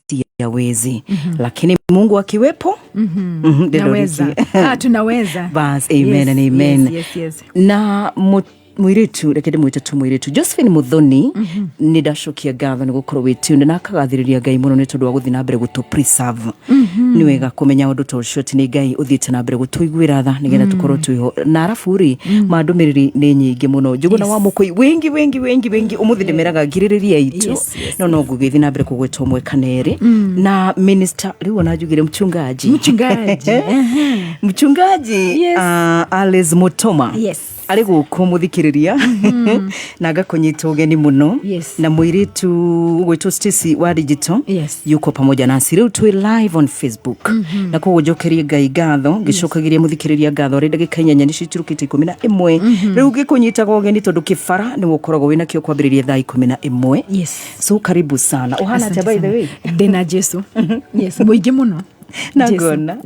Siyawezi, lakini Mungu akiwepo, Naweza. Ndĩrorĩtie. Ah, tunaweza. Bas, amen Yes, and amen. Yes. Na mũirĩtu, reke ndĩmwĩte tu mũirĩtu Josephine Muthoni, nĩ ndacokia ngatho nĩ gũkorwo wĩ tuned na akagathĩrĩria Ngai mũno nĩ tondũ wa gũthiĩ na mbere gũtũ preserve. Nĩ wega kũmenya ũndũ ta ũcio, atĩ nĩ Ngai ũthiĩte na mbere gũtũiguĩra tha nĩgetha tũkorwo twĩho. Na arabu rĩ, mandũmĩrĩri nĩ nyingĩ mũno, Njũgũna wa Mũkũi, wingi wingi wingi wingi. Ũmũthĩ ndĩmeraga ngirĩrĩria itũ, no ngũgĩthiĩ na mbere kũgweta ũmwe kana erĩ. Na minister rĩu ona njugire mchungaji. Mchungaji. Mchungaji Alice Mutoma arĩ gũkũ mũthikĩrĩria na ngakũnyita ũgeni mũno. Na mũirĩtu ũgwĩtwo Stacy wa digital yuko pamoja nasi. Rĩu twĩ live on Facebook, na koguo njokerie Ngai ngatho ngĩcokagĩria mũthikĩrĩria ngatho. Arĩ ndagĩka 8 nĩcio iturũkĩte 11 rĩu, ngĩkũnyitaga ũgeni tondũ kĩbara nĩwe ũkoragwo wĩna kĩo kwambĩrĩria thaa 11. So karibu sana. Ũhana atĩa, by the way? Ndĩna Jesu, yes, mũingĩ mũno. Na Jesu. ngona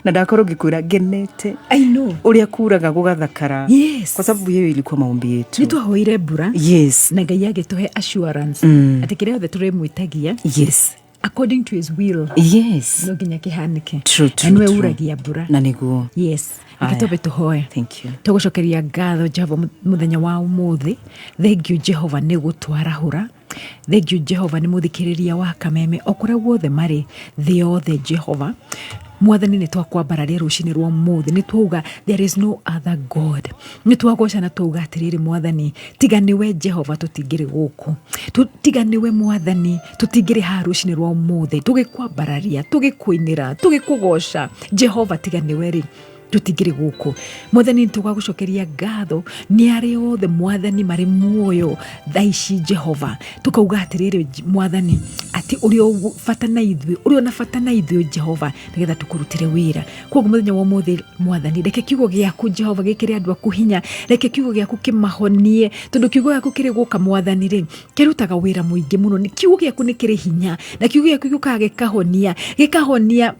na ndakorwo ngĩkwĩra ngenete I know. ũrĩa kuraga gũgathakara, kwa sababu hiyo ilikuwa maombi yetu. Nĩ twahoire mbura na Ngai agĩtũhe assurance atĩ kĩrĩa othe tũrĩmwĩtagia according to his will no nginya kĩhanĩke. True, Na nĩwe true. uragia mbura. Na nĩguo. Yes, reke Aya. twambe tũhoe. Thank you. Tũgũcokeria ngatho Jehova mũthenya wa ũmũthĩ. Thank you, Jehova, nĩ gũtwarahũra. Thank you, Jehova, nĩ mũthikĩrĩria wa Kameme o kũrĩa guothe marĩ thĩ yothe. Jehova Mwathani, nĩ twakwambararia rũcinĩ rwa ũmũthĩ. Nĩ twauga there is no other God. Nĩ twagoca na twauga atĩrĩrĩ, Mwathani, tiga nĩwe Jehova tũtingĩrĩ gũkũ. Tiga nĩwe Mwathani tũtingĩrĩ haha rũcinĩ rwa ũmũthĩ tũgĩkwambararia, tũgĩkũinĩra, tũgĩkũgoca. Jehova, tiga nĩwe rĩ, tũtingĩrĩ gũkũ. Mwathani, nĩ tũgagũcokeria ngatho nĩ arĩa othe, Mwathani, marĩ muoyo thaa ici. Jehova, tũkauga atĩrĩrĩ, Mwathani, atĩ ũrĩa bata na ithuĩ, ũrĩa ona bata na ithuĩ, Jehova, nĩgetha tũkũrutĩre wĩra. Koguo mũthenya wa ũmũthĩ, Mwathani, reke kiugo gĩaku, Jehova, gĩkĩre andũ aku hinya. Reke kiugo gĩaku kĩmahonie, tondũ kiugo gĩaku kĩrĩ gũka, Mwathani, rĩ kĩrutaga wĩra mũingĩ mũno. Kiugo gĩaku nĩ kĩrĩ hinya, na kiugo gĩaku gĩũkaga gĩkahonia, gĩkahonia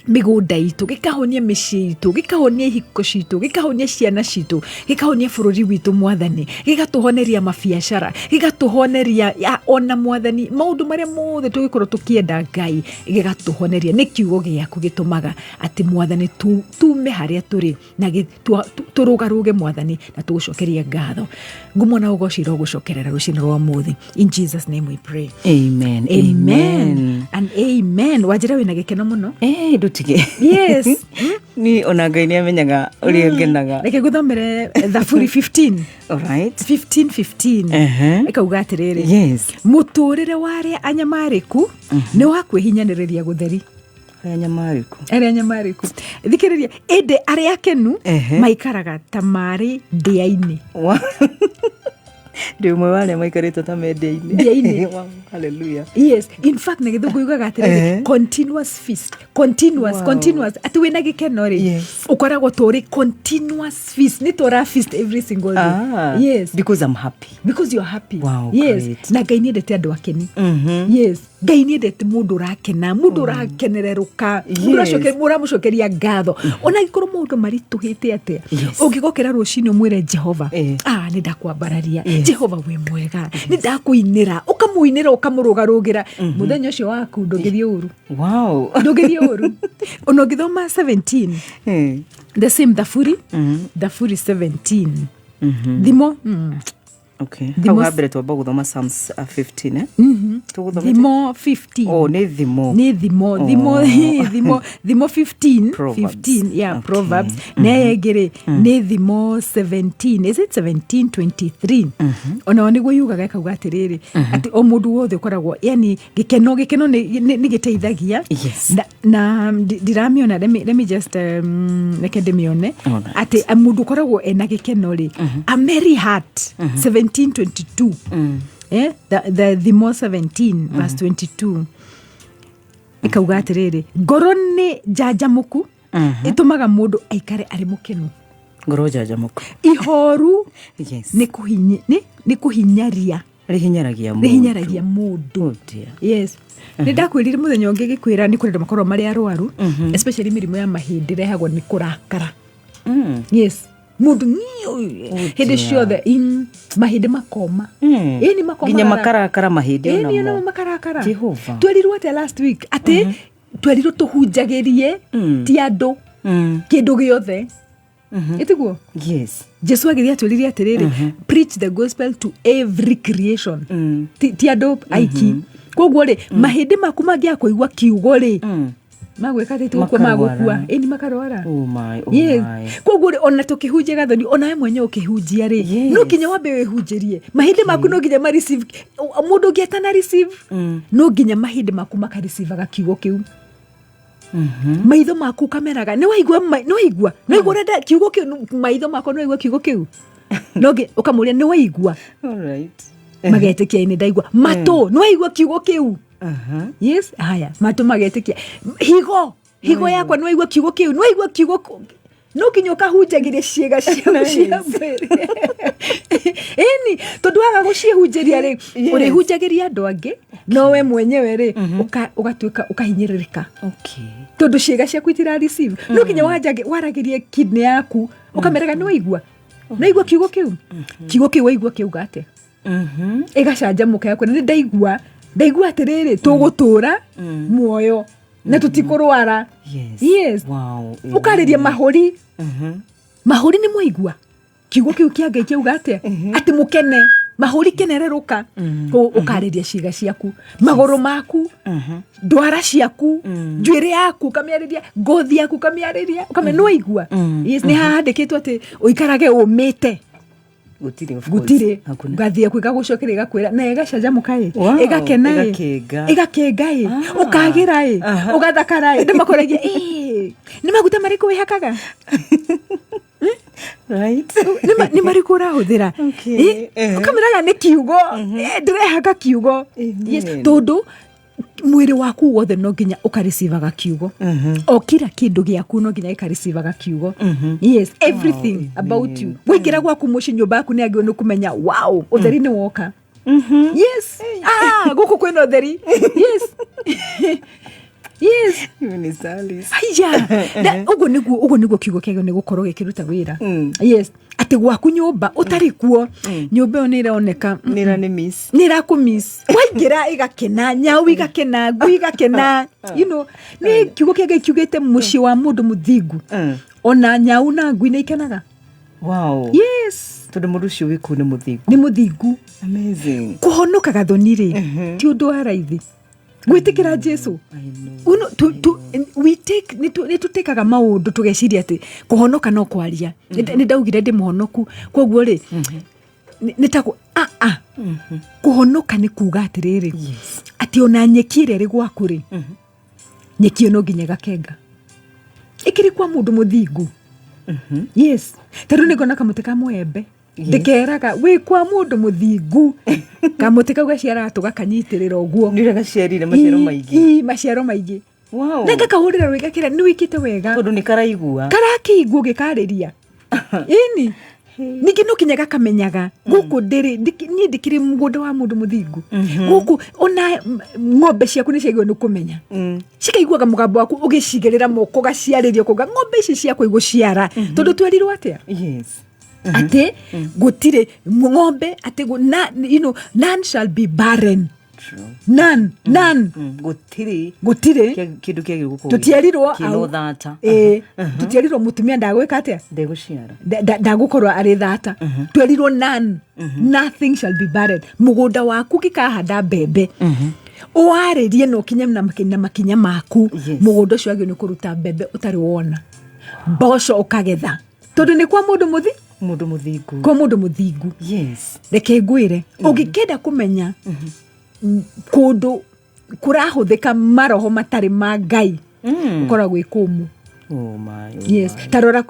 mĩgũnda itũ, gĩkahonia mĩciĩ itũ, gĩkahonia ihiko citũ, gĩkahonia ciana citũ, gĩkahonia bũrũri witũ, Mwathani, gĩgatũhoneria mabiacara, gĩgatũhoneria ona, Mwathani, maũndũ marĩa mothe tũgĩkorwo tũkĩenda. Ngai, gĩgatũhoneria. Nĩ kiugo gĩaku gĩtũmaga atĩ, Mwathani, tume harĩa tũrĩ na tũrũgarũge, Mwathani, na tũgũcokeria ngatho. Ngumo na ũgoci irogũcokerera rũcinĩ rwa ũmũthĩ. In Jesus' name we pray. Amen. Amen and amen. Wanjĩra wĩna gĩkeno mũno. Eh, ndutige. Ni ona Ngai nĩ amenyaga ũrĩa ngenaga. Reke ngũthomere Thaburi 15. Alright. 15 15. Ĩkauga atĩrĩrĩ, mũtũrĩre wa arĩa anyamarĩku nĩ wa kwĩhinyanĩrĩria gũtheri. Arĩa nyamarĩku. Arĩa anyamarĩku, thikĩrĩria, ĩndĩ arĩa akenu maikaraga ta marĩ ndĩa-inĩ. Ndĩ ũmwe wa arĩa maikarĩte ta mendia-inĩ. Ndĩa-inĩ. Wow, hallelujah. Yes, in fact, na Gĩthũngũ yugaga atĩrĩrĩ, continuous feast, continuous, continuous, atĩ wĩna gĩkeno rĩ, ũkoragwo tũrĩ continuous feast, nĩ tũra feast every single day. Ah, because I'm happy. Because you're happy. Wow, great. Na Ngai nĩendete andũ akeni. Yes, Ngai nĩendete mũndũ ũrakena, mũndũ ũrakenererũka, mũndũ ũramũcokeria ngatho ona angĩkorwo maũndũ maritũhĩte atĩa. Ũngĩgokĩra rũcinĩ ũmwĩre Jehova, "Ah, nĩ ndakwambararia, Jehova, wĩ mwega, nĩ ndakũinĩra," ũkamũinĩra, ũkamũrũgarũgĩra, mũthenya ũcio waku ndũngĩthiĩ ũru. Ndũngĩthiĩ ũru. Ona ũngĩthoma 17, the same Thaburi, Thaburi 17, Thimo. Okay. Hau ha mbere twamba gũthoma Psalms 15, eh? Tũgũthomete? Thimo 15. Oh, nĩ Thimo. Nĩ Thimo, Thimo, Thimo, Thimo 15. Proverbs. 15, yeah. Proverbs. Na ĩyo ĩngĩ rĩ, nĩ Thimo 17, is it 17 23? Onao nĩguo yugaga, ĩkauga atĩrĩrĩ, atĩ o mũndũ wothe ũkoragwo, yani gĩkeno, gĩkeno nĩ gĩteithagia. Na ndiramĩona, let me just reke ndĩmĩone. Atĩ mũndũ ũkoragwo ena gĩkeno rĩ, a merry heart, 1722, eh, the Thimo 17 verse 22 ĩkauga atĩrĩrĩ, ngoro nĩ njanjamũku ĩtũmaga mũndũ aikare arĩ mũkenu. Ngoro njanjamũku. Ihoru nĩ kũhinyaria. Rĩhinyaragia mũndũ. Rĩhinyaragia mũndũ. Oh dear. Yes, nĩ ndakwĩrire mũthenya ũngĩ gĩkwĩra nĩ kũrĩ andũ makoragwo marĩ arwaru, especially mĩrimũ ya mahĩndĩ ĩrehagwo nĩ kũrakara. Yes, Mũndũ hĩndĩ ciothe mahĩndĩ makoma. Ĩni makoma. Nginya makarakara mahĩndĩ. Ĩni onamo makarakara. Jehova. Twerirwo atĩa last week? Atĩ twerirwo tũhunjagĩrie ti andũ kĩndũ gĩothe. Ĩtiguo? Yes. Jesu agĩthiĩ atwĩrire atĩrĩrĩ, preach the gospel to every creation. Ti andũ aiki. Koguo rĩ, mahĩndĩ maku mangĩaga kũigua kiugo rĩ, magwĩka atĩ tigũkua. Makarwara. Magũkua, ĩni makarwara. Oh my, oh my. Koguo rĩ, ona tũkĩhunjia gathoni, ona we mwenyewe ũkĩhunjia rĩ, no nginya wambe wĩhunjĩrie mahĩndĩ maku, no nginya ma receive. Mũndũ ũngĩ atana receive, no nginya mahĩndĩ maku makareceivaga kiugo kĩu. Maitho maku kameraga nĩ waigua, nĩ waigua, nĩ waigua ũrenda kiugo kĩu, maitho makwa nĩ waigua kiugo kĩu, no ũkamũria nĩ waigua. All right. Magetĩkia nĩ ndaigua. Matũ, nĩ waigua kiugo kĩu? Yes, haya, matũ magetĩkia. Higo yakwa, nĩ waigua kiugo kĩu? Nĩ waigua kiugo no nginya ũkahunjagĩria ciĩga ciaku cia mwĩrĩ, ĩni tondũ waga gũciĩhunjĩria rĩ, ũrĩhunjagĩria andũ angĩ, no we mwenyewe rĩ, ũgatuĩka ũkahinyĩrĩrĩka tondũ ciĩga ciaku itira receive. No nginya waragĩrie kidney yaku, ũkameraga nĩ waigua, nĩ waigua kiugo kĩu? Kiugo kĩu waigua kĩuga atĩa? Ĩgacanjamũka yakwĩra nĩ ndaigua, ndaigua atĩrĩrĩ, tũgũtũra muoyo na tũtikũrwara. Yes. Ũkarĩria mahũri. Mahũri, nĩ mwaigua kiugo kĩu kĩa Ngai kĩauga atĩa? Atĩ mũkene, mahũri kenererũka. Ũkarĩria ciĩga ciaku, magũrũ maku, ndwara ciaku, njuĩrĩ yaku ũkamĩarĩria, ngothi yaku ũkamĩarĩria, ũkamĩa nĩ waigua? Yes, nĩ hahandĩkĩtwo atĩ ũikarage ũmĩte? Gũtirĩ, of course. Gũtirĩ. Hakuna. Ngathi yaku ĩgagũcokeria, ĩgakwĩra na ĩgacanjamũka ĩ. Ĩgakena ĩ. Ĩgakenga. Ĩgakenga ĩ. Ũkagĩra ĩ. Ũgathakara ĩ. Ndĩmakoragia ĩ, nĩ maguta marĩkũ wĩhakaga? Nĩ marĩkũ ũrahũthĩra? Ũkamĩraga nĩ kiugo. Ndĩrehaka kiugo. Yes, tondũ mwĩrĩ waku wothe no nginya ũkareceivaga kiugo, o kila kĩndũ gĩaku no nginya gĩkareceivaga kiugo. Yes, everything about you. Waingĩra gwaku mũciĩ, nyũmba yaku nĩ yagĩrĩirwo nĩ kũmenya, wow, ũtheri nĩ woka. Yes, ah, gũkũ kwĩna ũtheri. Yes. Minister Alice. Haya. Na ũguo nĩguo kiugo kĩagĩrĩirwo nĩ gũkorwo gĩkĩruta wĩra. Yes, atĩ gwaku nyũmba ũtarĩ kuo, nyũmba ĩyo nĩ ĩroneka Nĩra nĩ miss. Nĩ ĩrakũmiss. Waingĩra ĩgakena, nyau igakena, ngui igakena. Nĩ kiugo kĩa Ngai kiugĩte mũciĩ wa mũndũ mũthingu, ona nyau na ngui nĩ ikenaga. Yes. Tondũ mũndũ ũcio wĩ kũu nĩ mũthingu. Nĩ mũthingu. Amazing. Kũhonoka gathoni rĩ, ti ũndũ wa raithi gwĩtĩkĩra Jesu. I know. Uno, tu, tu, we take nĩ tũtĩkaga maũndũ tũgeciria atĩ kũhonoka no kwaria. Nĩ ndaugire ndĩ mũhonoku, koguo rĩ, nĩ ta ah, ah. Kũhonoka nĩ kuga atĩrĩrĩ, atĩ ona nyeki ĩrĩa ĩrĩ gwaku rĩ, nyeki ĩyo no nginya ĩgakenga ĩkĩrĩ kwa mũndũ mũthingu. Yes, tondũ nĩ ngona kamũtĩ ka mũembe ndĩkeraga wĩ kwa mũndũ mũthingu, kamũtĩ kau gaciaraga tũgakanyitĩrĩra ũguo. Nĩ ũrĩa gaciarire maciaro maingĩ. Ii, maciaro maingĩ. Na ngakahũrĩra rwĩ gakĩra nĩ wĩkĩte wega. Tondũ nĩ karaigua. Karakĩigua ũgĩkarĩria, ĩni ningĩ no kinya gakamenyaga gũkũ ndĩrĩ niĩ ndĩkĩrĩ mũgũnda wa mũndũ mũthingu gũkũ. Ona ng'ombe ciaku nĩ ciagĩrĩirwo nĩ kũmenya, cikaiguaga mũgambo waku ũgĩcigĩrĩra moko, ũgaciarĩria ũkauga ng'ombe ici ciakwa igũciara, tondũ twerirwo atĩa? Atĩ gũtirĩ ng'ombe atĩ na, none shall be barren. True. None, none. Gũtirĩ. Gũtirĩ. Kĩndũ kĩagĩrĩirwo gũkorwo tũtierirwo kĩna ũthata. Ĩĩ, tũtierirwo mũtumia ndagwĩka atĩa? Ndegũciara. Ndagũkorwo arĩ thata. Twerirwo none, nothing shall be barren. Mũgũnda waku gĩkahanda mbembe, ũwarĩrie na ũkinye na makinya maku, mũgũnda ũcio wagĩrĩirwo nĩ kũruta mbembe ũtarĩ wona, mboco ũkagetha, tondũ nĩ kwa mũndũ mũthi Mũndũ mũthingu. Kwa mũndũ mũthingu. Reke ngwĩre, ũngĩkenda kũmenya kũndũ kũrahũthĩka maroho matarĩ ma Ngai, ũkoragwo ĩ kũmũ. Oh my, oh Yes. my. Tarora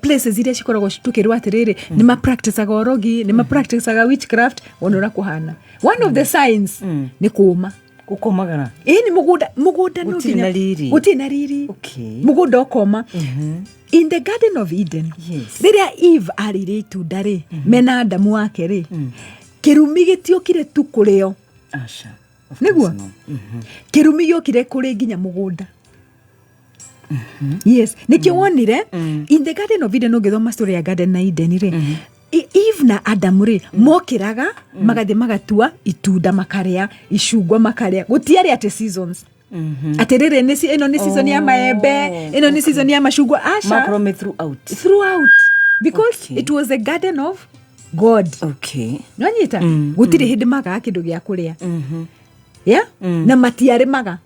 places iria cikoragwo tukĩrwo atĩrĩrĩ, nĩ mapracticaga ũrogi, nĩ mapracticaga witchcraft, wona ũrĩa kũhana. One of the signs nĩ kũma. Gũkomagara. Ĩni, mũgũnda no Gũtirĩ na riri. Gũtirĩ na riri. Mũgũnda ũkoma. In the Garden of Eden, rĩrĩa Eve arĩire itunda rĩ, mena Adamu wake rĩ, kĩrumi gĩtiokire tu kũrĩo. Aca. Of Nĩguo? course no. Kĩrumi gĩokire kũrĩ nginya mũgũnda. Yes, nĩkĩo wonire in the Garden of Eden, ũngĩthoma story ya Garden na Eden rĩ, Eve na Adamu rĩ, mokĩraga magathiĩ magatua itunda, makarĩa icungwa, makarĩa. Gũtiarĩ atĩ seasons, atĩ rĩrĩ nĩ ĩno nĩ season ya maembe, ĩno nĩ season ya macungwa. Aca. Makorwo me throughout. Throughout, because it was a garden of God. Nonyita gũtirĩ hĩndĩ magaga kĩndũ gĩa kũrĩa ya na matiarĩmaga.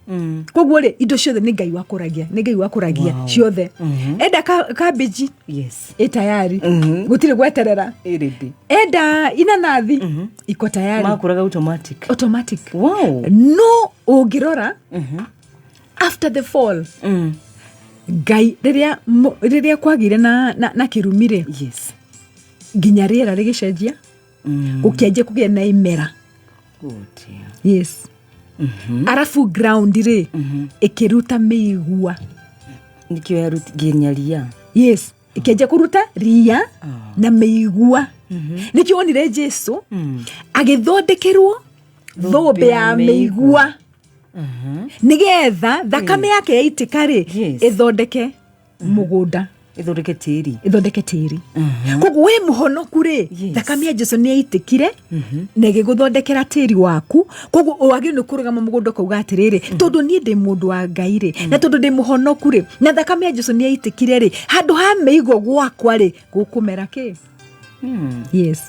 Koguo rĩ, indo ciothe nĩ Ngai wakũragia, nĩ Ngai wakũragia ciothe. Enda cabbage, ĩ tayari, gũtirĩ gweterera. Ĩrĩndĩ. Enda inanathi, iko tayari. Makũraga automatic. Automatic. No ũngĩrora after the fall, Ngai rĩrĩa kwagĩire na kĩrumi rĩ, nginya rĩera rĩgĩcenjia, gũkĩanjia kũgĩa na imera. Oh dear. Yes, arabu ground rĩ, ĩkĩruta mĩigua. Nĩkĩo yaruti nginya ria. Yes, ĩkĩanjia kũruta ria na mĩigua. Nĩkĩo wonire Jesu agĩthondekerwo thũmbĩ ya mĩigua, nĩgetha thakame yake yaitĩka rĩ, ĩthondeke mũgũnda. Ĩthondeke tĩri. Ĩthondeke tĩri. Koguo wĩ mũhonoku rĩ, thakame ya Jesu nĩ yaitĩkire na ĩgĩgũthondekera tĩri waku. Koguo wagĩrĩirwo nĩ kũrũgama mũgũnda ũkauga atĩrĩrĩ, tondũ niĩ ndĩ mũndũ wa Ngai rĩ, na tondũ ndĩ mũhonoku rĩ, na thakame ya Jesu nĩ yaitĩkire rĩ, handũ ha mĩigo gwakwa rĩ, gũkũmera kĩ? Yes.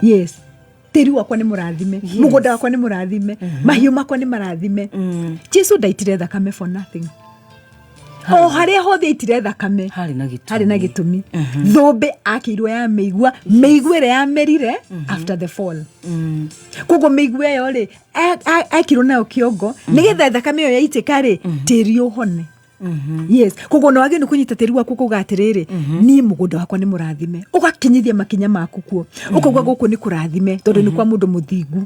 Yes, tĩri wakwa nĩ mũrathime, mũgũnda wakwa nĩ mũrathime, mahiũ makwa nĩ marathime. Jesu ndaitire thakame for nothing. O harĩa hothe aitire thakame, Harĩ na gĩtũmi. Harĩ na gĩtũmi. Thũmbĩ akĩirwo ya mĩigua, mĩigua ĩrĩa yamerire after the fall. Koguo mĩigua ĩyo rĩ, ekirwo nayo kĩongo nĩgetha thakame ĩyo yaitĩka rĩ, tĩri ũhone. Yes, koguo nĩ wagĩrĩirwo nĩ kũnyita tĩri waku, ũkauga atĩrĩrĩ, niĩ mũgũnda wakwa nĩ mũrathime. Ũgakinyithia makinya maku kuo, ũkauga gũkũ nĩ kũrathime, tondũ nĩ kwa mũndũ mũthingu,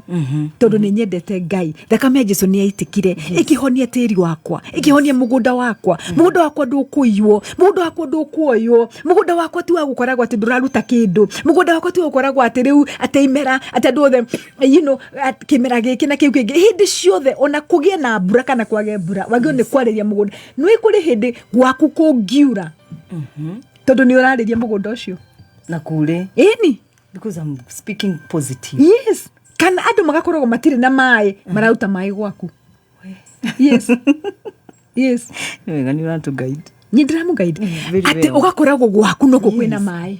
tondũ nĩ nyendete Ngai, thakame ya Jesu nĩ yaitĩkire ĩkĩhonia tĩri wakwa, ĩkĩhonia mũgũnda wakwa. Mũgũnda wakwa ndũkũiywo, mũgũnda wakwa ndũkuoywo, mũgũnda wakwa ti wa gũkoragwo atĩ ndũraruta kĩndũ, mũgũnda wakwa ti wa gũkoragwo atĩ rĩu atĩ imera, atĩ andũ othe kĩmera gĩkĩ na kĩu kĩngĩ. Hĩndĩ ciothe, ona kũgĩe na mbura kana kwage mbura, wagĩrĩirwo nĩ kwarĩria mũgũnda. Nĩ kũrĩ hĩndĩ gwaku kũngiura tondũ nĩ ũrarĩria mũgũnda ũcio. Na kure. Ĩni. Because I'm speaking positive. Yes, kana andũ magakoragwo matirĩ na maĩ, mararuta maĩ gwaku. Yes. Nĩ wega nĩ ũratũ guide. Nĩ ndĩramũguide. Very Atĩ well. ũgakoragwo gwaku noko kwĩna maĩ.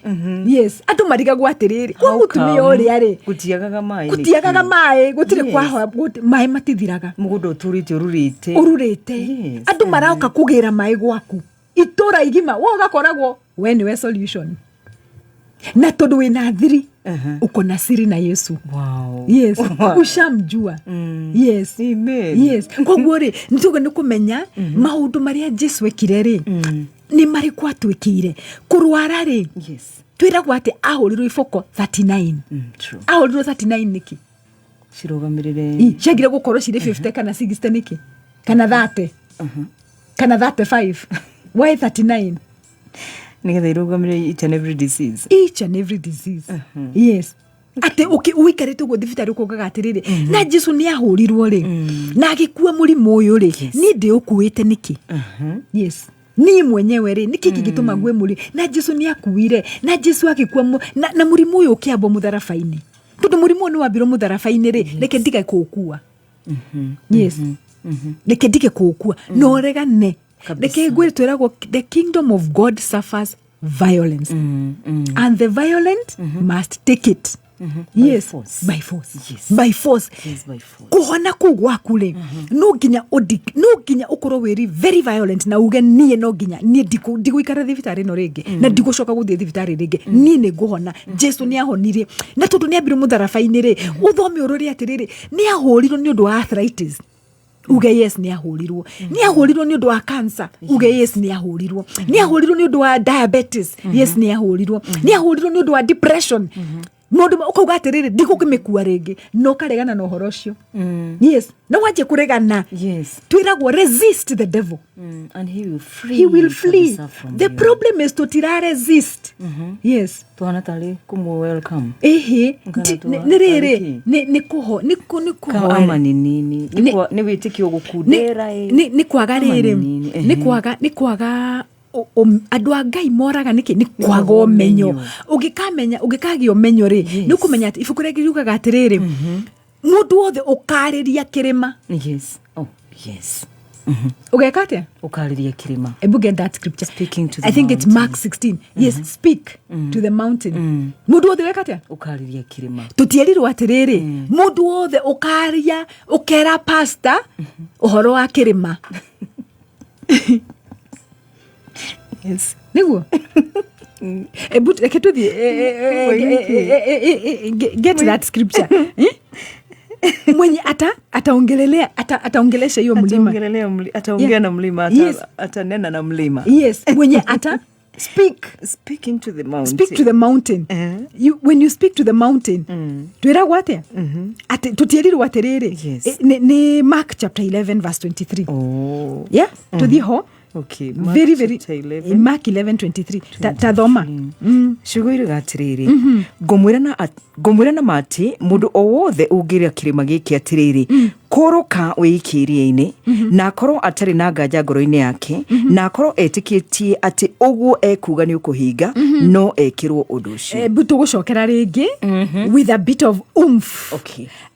Yes, andũ marigagwo atĩrĩrĩ, kwa How mũtumia come? ũrĩa rĩ, Gũtiagaga maĩ nĩkĩ? Gũtiagaga maĩ, gũtirĩ kwahoya, maĩ matithiraga. Mũgũnda ũtũrĩte ũrurĩte. Ũrurĩte. Andũ maroka kũgĩra maĩ gwaku, itũra igima. We ũgakoragwo we nĩwe solution, na tondũ wĩna thiri, uko na siri na Yesu. Yes, ushamjua. Yes. Amen. Yes, koguo rĩ, nĩtuge nĩ kũmenya maũndũ marĩa Jesu ekire rĩ, nĩ marĩkũ atwĩkĩire. Kũrwara rĩ, twĩragwo atĩ ahũrirwo iboko 39. True. Ahũrirwo 39 nĩkĩ? Cirũgamĩrĩre. Ciagire gũkorwo cirĩ 50 kana 60 nĩkĩ, kana 30 kana 35? Why 39? Nĩgetha irũgamĩrĩre each and every disease. Each and every disease, yes. Atĩ ũikarĩte ũguo thibitarĩ, ũkaugaga atĩrĩrĩ, na Jesu nĩ ahũrirwo rĩ, na agĩkua mũrimũ ũyũ rĩ, niĩ ndĩũkuĩte nĩkĩ? Yes, niĩ mwenyewe rĩ, nĩkĩ kĩngĩtũma ngue mũrimũ na Jesu nĩ akuire, na Jesu agĩkua na mũrimũ ũyũ ũkĩambwo mũtharaba-inĩ? Tondũ mũrimũ ũyũ nĩ wambirwo mũtharaba-inĩ rĩ, reke ndige kũũkua. Yes, reke ndige kũũkua na ũregane. Kabisa. Reke ngwĩre, twĩragwo the kingdom of God suffers violence and the violent must take it. Yes. By force. By force. By force. Yes, by force. Kũhona kũu gwaku rĩ, no nginya ũkorwo wĩri very violent na uge, niĩ no nginya niĩ ndigũikara thibitarĩ ĩno rĩngĩ, na ndigũcoka gũthiĩ thibitarĩ rĩngĩ, niĩ nĩ ngũhona. Jesu nĩ ahonirie, na tondũ nĩ ambirwo mũtharaba-inĩ rĩ, ũthome ũrore atĩrĩrĩ, nĩ ahũrirwo nĩ ũndũ wa arthritis, uge yes, nĩ ahũrirwo. Nĩ ahũrirwo nĩ ũndũ wa cancer, uge yes, nĩ ahũrirwo. Nĩ ahũrirwo nĩ ũndũ wa diabetes, yes, nĩ ahũrirwo. Nĩ ahũrirwo nĩ ũndũ wa depression. Mũndũ ũkauga atĩrĩrĩ, ndigũkĩmĩkua rĩngĩ, na ũkaregana na ũhoro ũcio. Yes, na wanjie kũregana. Twĩragwo resist the devil. And he will flee, he will flee. Kabisa from The you. Problem is tũtira resist. Yes. Tuhana tarĩ kũmũ welcome. Ĩhĩ. Kana Nĩ rĩrĩ tarĩ nĩ kũho nĩ kũ- nĩ Kama ama kũhoera. nĩ nini. Nĩ wĩtĩkio gũkundera ĩ. Nĩ kwaga Ama nĩ rĩrĩ nini, nĩ kwaga andũ a Ngai moraga nĩkĩ? Nĩ kwaga kwaga ũmenyo. ũmenyo. Ũngĩkamenya, ũngĩkagĩa ũmenyo rĩ, nĩ ũkũmenya atĩ ibuku rĩngĩ riugaga atĩrĩrĩ, mũndũ wothe ũkarĩria kĩrĩma. Yes. Oh, yes. Ũgeka atĩa? Ũkarĩria kĩrĩma. Ebu get that scripture. Speaking to the I think it's mountain. Mark 16. Yes, speak to the mountain. Mũndũ wothe ũgeka atĩa? Ũkarĩria kĩrĩma. Tũtierirwo atĩrĩrĩ, mũndũ wothe ũkaria, ũkera pastor ũhoro wa kĩrĩma. Nĩguo. Ebu reke tũthiĩ, get that scripture. Eh? Mwenye ataongelelea, ataongelesha hiyo mlima. Ataongelelea ataongea na mlima, atanena na mlima. Yes, mwenye ata speak. Speaking to the mountain. Speak to the mountain. When you speak to the mountain, twĩragwo atĩa? Atĩ tũtierirwo atĩrĩrĩ, nĩ Mark chapter 11 verse 23. Oh. Yeah, tũthiĩ ho. Okay. Mark Very very chapter 11. Mark 11 23. Ta thoma. Ciugo iruga atĩrĩrĩ, ngũmwĩra na ma atĩ mũndũ o wothe ũngĩra kĩrĩma gĩkĩ atĩrĩrĩ, kũrũka wĩikie iria-inĩ, na akorwo atarĩ na nganja ngoro-inĩ yake, na akorwo etĩkĩtie atĩ ũguo ekuga nĩ ũkũhinga, no ekĩrwo ũndũ ũcio. Ebu tũgũcokera rĩngĩ with a bit of oomph.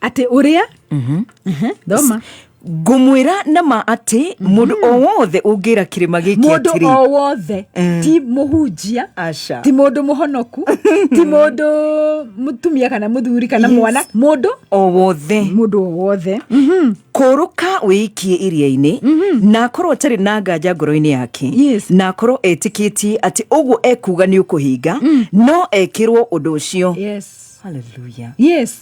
Atĩ ũrĩa. Thoma. Ngũmwĩra na ma atĩ mũndũ o wothe ũngĩra kĩrĩma gĩkĩ Mũndũ atĩrĩ, o wothe, ti mũhunjia, Aca. ti mũndũ mũhonoku, ti mũndũ mũtumia kana mũthuri kana mwana, mũndũ o wothe, mũndũ o wothe. Kũrũka wĩikie iria-inĩ, na akorwo atarĩ na nganja ngoro-inĩ yake, na akorwo etĩkĩtie atĩ ũguo ekuga nĩ ũkũhinga, no ekĩrwo ũndũ ũcio. Hallelujah. Yes,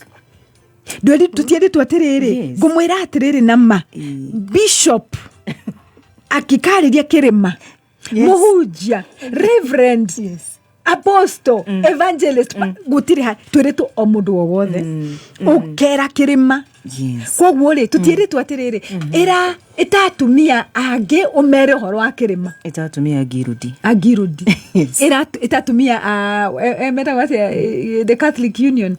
ndweri tũtieritwo atĩrĩrĩ, ngũmwĩra atĩrĩrĩ na ma, bishop akĩkarĩria kĩrĩma, mũhunjia, reverend, apostle, evangelist, gũtirĩ ha twĩrĩtwo, o mũndũ o wothe ũkera kĩrĩma. Koguo rĩ, tũtieritwo atĩrĩrĩ, ĩra ĩta atumia angĩ ũmere ũhoro wa kĩrĩma. Ĩta atumia angirudi. Angirudi. Ĩra ĩta atumia a metagwo atĩa, the Catholic Union,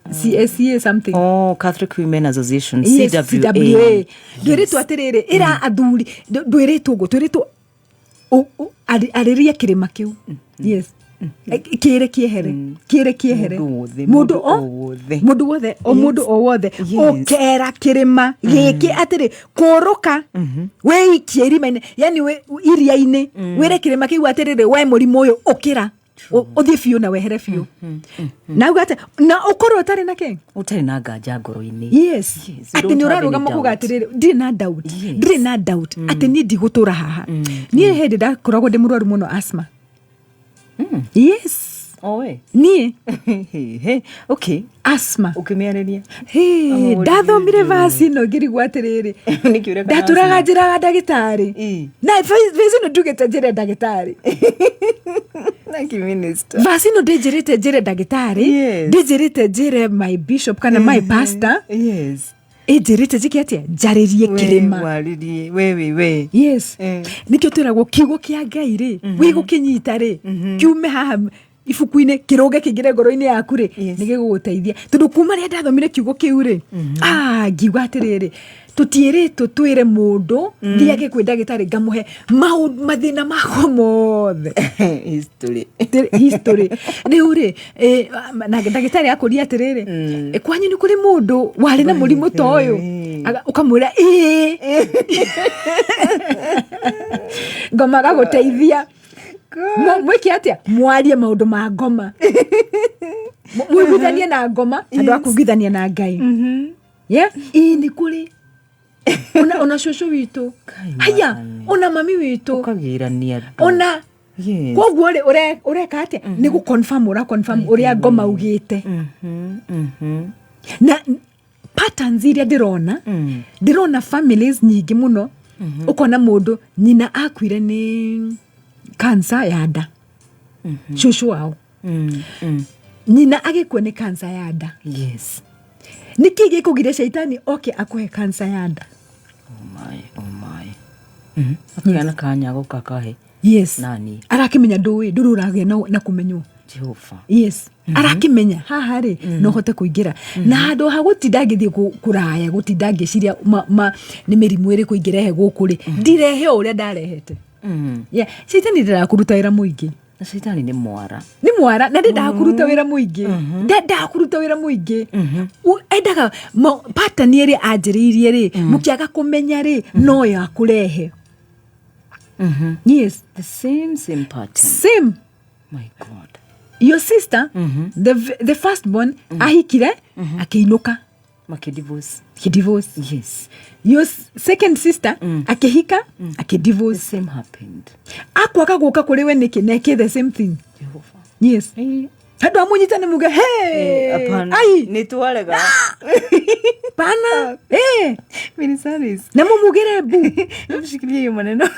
CSCA something. Oh, Catholic Women Association. Yes, CWA. CWA. Ndwĩrĩtwo atĩrĩrĩ, ĩra athuri, ndwĩrĩtwo ũguo, twĩrĩtwo arĩria kĩrĩma kĩu. Yes, kĩre kĩehere, kĩre kĩehere. Mũndũ wothe, mũndũ mũndũ o o wothe. Mũndũ wothe, o mũndũ o wothe ũkera kĩrĩma gĩkĩ atĩrĩ, kũrũka wĩikie irima-inĩ, yani iria-inĩ, wĩre kĩrĩma kĩu atĩrĩrĩ, we mũrimũ ũyũ, ũkĩra ũthiĩ biũ na wehere biũ, na uga atĩ na ũkorwo ũtarĩ na kĩ? Ũtarĩ na nganja ngoro-inĩ. Yes. Yes, you Atĩ don't nĩ have any ũrarũgama kuga doubt. atĩrĩrĩ, ndirĩ na doubt, ndirĩ na doubt atĩ niĩ ndigũtũra haha. Niĩ hĩndĩ ndakoragwo ndĩ mũrwaru mũno, asthma. Yes. Oh, we. Niĩ He, okay. Asthma. Ũkĩmĩarĩria. Hey, Oh, ndathomire really? vasi ĩno ngĩrigwo atĩrĩrĩ, Nĩkĩ ũreka ndatũraga asthma? njĩraga ndagĩtarĩ, na vasi ĩno ndugĩte njĩre ndagĩtarĩ. Thank you, minister. Vasi ĩno ndĩnjĩrĩte njĩre ndagĩtarĩ, ndĩnjĩrĩte njĩre my bishop kana my pastor, ĩnjĩrĩte njĩke atĩa? Njarĩrie We, kĩrĩma. warĩrie we we we. Yes. Nĩkĩo twĩragwo kiugo kĩa Ngai rĩ, wĩ gũkĩnyita rĩ, kiume haha ibuku-inĩ, kĩrũge kĩingĩre ngoro-inĩ yaku rĩ, nĩ gĩgũgũteithia, tondũ kuma rĩrĩa ndathomire kiugo kĩu rĩ, ah, ngiuga atĩrĩrĩ, tũtiĩrĩtwo twĩre mũndũ thiage kwĩ ndagĩtarĩ ngamũhe mathĩna makwa mothe. History. History rĩu rĩ, na ndagĩtarĩ akũria atĩrĩrĩ, "Kwanyu nĩ kũrĩ mũndũ warĩ na mũrimũ ta ũyũ?" Ũkamwĩra ĩĩ, ngoma agagũteithia. Mwĩke atĩa? Mwarie maũndũ ma ngoma, mũiguithanie na ngoma andũ a kũiguithania na Ngai. Yeah, ĩĩ, nĩ kũrĩ ona cũcũ witũ. Kai. Haya. Mwathani. Ona mami witũ. Ũkagĩrania andũ. Ona koguo rĩ, ũreka atĩa? Nĩ gũ confirm, ũra confirm ũrĩa ngoma ugĩte. Na patterns iria ndĩrona, ndĩrona families nyingĩ mũno, ũkona mũndũ nyina akuire nĩ cancer ya nda, cũcũ wao. Nyina agĩkua nĩ kansa ya nda. Nĩkĩ gĩkũgiria caitani oke akũhe kansa ya nda? Oh my, oh my. Akagĩa na kanya gũka kahe. Nani? Arakĩmenya ndũĩ, ndũrĩ ũragĩa na kũmenywo. Jehova. Arakĩmenya haha rĩ, no hote kũingĩra. Na handũ ha gũtinda ngĩthiĩ kũraya, gũtinda ngĩciria nĩ mĩrimũ ĩrĩkũ ingĩrehe gũkũ rĩ, ndirehe o ũrĩa ndarehete. Yeah. Caitani ndendaga kũruta wĩra mũingĩ. Na caitani nĩ mwara. Nĩ mwara, na ndendaga kũruta wĩra mũingĩ. Ndendaga kũruta wĩra mũingĩ. Endaga pattern ĩrĩa anjĩrĩirie rĩ, mũkĩaga kũmenya rĩ, no yo akũrehe. Yes. The same pattern. Same. My God. Your sister, the first born, ahikire, akĩinũka. Makĩdivorce. Akĩdivorce. Yes. Your second sister, akĩhika, akĩdivorce. The same happened. Akwaga gũka kũrĩ we nĩkĩ, na eke the same thing. Jehova. Yes. Hey. Handũ amũnyita nĩ muge, hey! Hapana. Ai! Nĩ twarega. Pana. Minisaris. Na mumugĩre mbu. Mshikilie hiyo maneno.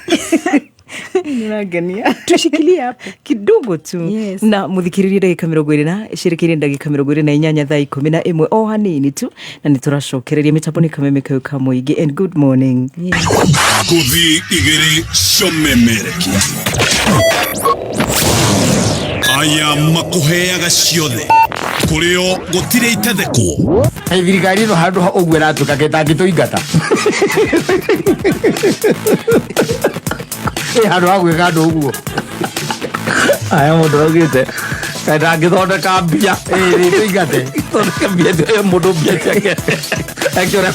Nĩũrangenia. Tushikilie hapo. Kidogo tu. Yes. Na muthikiririe ndagĩka mĩrongo ĩrĩ na cirekeire ndagĩka mĩrongo ĩrĩ na inyanya thaa ikũmi na ĩmwe o hanini tu, na nĩ tũracokereria mĩtambo nĩ Kameme kau ka mũingĩ. And good morning. Yes. Ngũthi igĩrĩ ciomemerekia. Aya makũheaga ciothe. Kũrĩo gũtirĩ itethekwo. Hey, thirikari ĩno handũ ha ũguo ĩratuĩka ketangĩtũingata. Ĩ handũ ha gwĩka andũ ũguo. Aya mũndũ augĩte kaĩ ndangĩthondeka mbia. Ĩ nĩtũingate. Thondeke mbia ĩyo mũndũ mbia ciake. Akĩũra.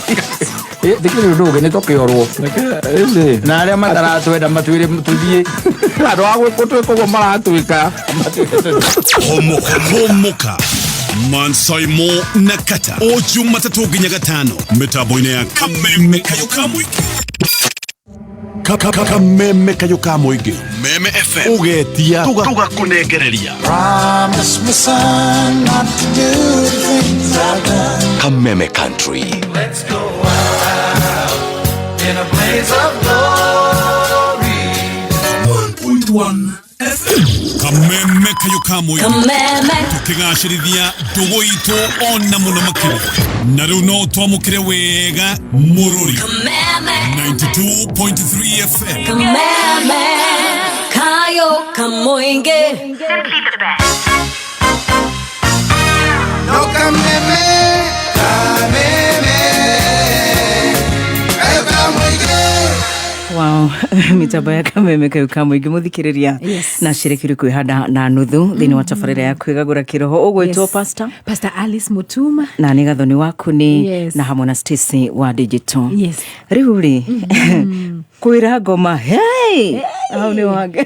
Ĩ tikĩrĩ ũndũ ũngĩ nĩtũkĩorwo. Rĩu rĩ. Na arĩa mataratwenda matwĩre tũthiĩ. Handũ ha gũtwĩka ũguo maratwĩka. Homoka Mansaimo na Kata o Jumatatũ nginya gatano mĩtambo-inĩ ya Kameme Kayo ka Mũingĩ. Kameme Kayo ka Mũingĩ. Meme FM. Ũgetia tũgakũnengereria. Promise me son not to do the things I've done. Kameme Country. Let's go out in a blaze of glory. 1.1 FM. Kameme Kayo ka Mũingĩ. Kameme. Tũkĩgacĩrithia ndũgũ itũ ona mũno makĩria. Na rĩu no twamũkĩre wega mũrũri. Kameme. 92.3 FM. Kameme. Kayo ka Mũingĩ. No kameme, kameme, kayo ka Mũingĩ. Wow, mitambo ya Kameme kayo ka Mũingĩ mũthikĩrĩria. Yes. Na cirekire kwĩhanda na nuthu thĩinĩ wa tabarĩra ya kwĩgagũra kĩroho. Ũgwĩtwo Pastor? Pastor Alice Mutuma. Na nĩ Gathoni waku nĩ Yes. na hamwe na Stacy wa Digital. Yes. Rĩu rĩ, kwĩra ngoma, hey! Hau nĩ wange.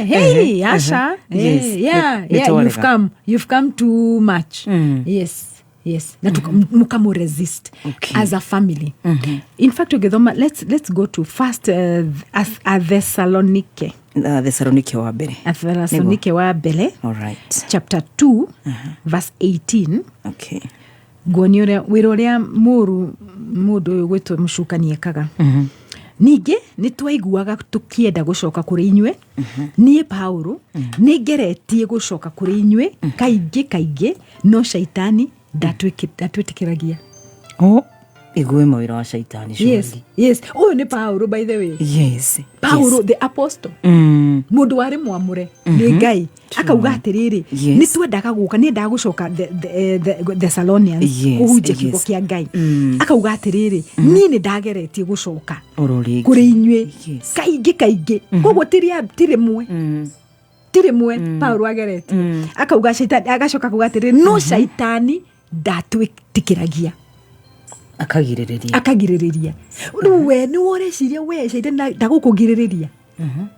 Hey, Asha. Yes. Hey, yeah, Nĩ yeah, twarega. you've come too much. Yes. Yes. Na mukamu resist as a family. In fact, ũgĩthoma, let's go to first Thessalonike. Thessalonike wa mbere. Thessalonike wa mbere. All right. Chapter 2, verse 18. Okay. Nguonia ũrĩa wĩra ũrĩa mũru mũndũ ũyũ gwĩtwo mũcukani ekaga. Ningĩ nĩ twaiguaga tũkĩenda gũcoka kũrĩ inyuĩ. Niĩ Paulo nĩ ngeretie gũcoka kũrĩ inyuĩ kaingĩ kaingĩ, no caitani ndatwĩtĩkĩragia. Oh, igue mawĩra wa caitani, Yes, surely. yes. Ũyũ nĩ Paulo, by the way. Yes. Paulo, Yes. the apostle. Mũndũ warĩ mwamũre nĩ Ngai. Akauga atĩrĩrĩ, Yes. nĩ twendaga gũka, nĩ endaga gũcoka Thessalonians, Yes, kũhunjia kiugo yes. kĩa Ngai. Akauga atĩrĩrĩ, niĩ nĩ ndageretie gũcoka Oro rĩngĩ. kũrĩ inyuĩ Yes. kaingĩ kaingĩ. Koguo ti rĩmwe. Ti rĩmwe Paulo ageretie. Akauga caitani, agacoka akauga atĩrĩrĩ, no caitani ndatwĩtĩkĩragia. Akagirĩrĩria. Akagirĩrĩria. Rĩu we nĩ ũreciria we caitani ndagũkũgirĩrĩria.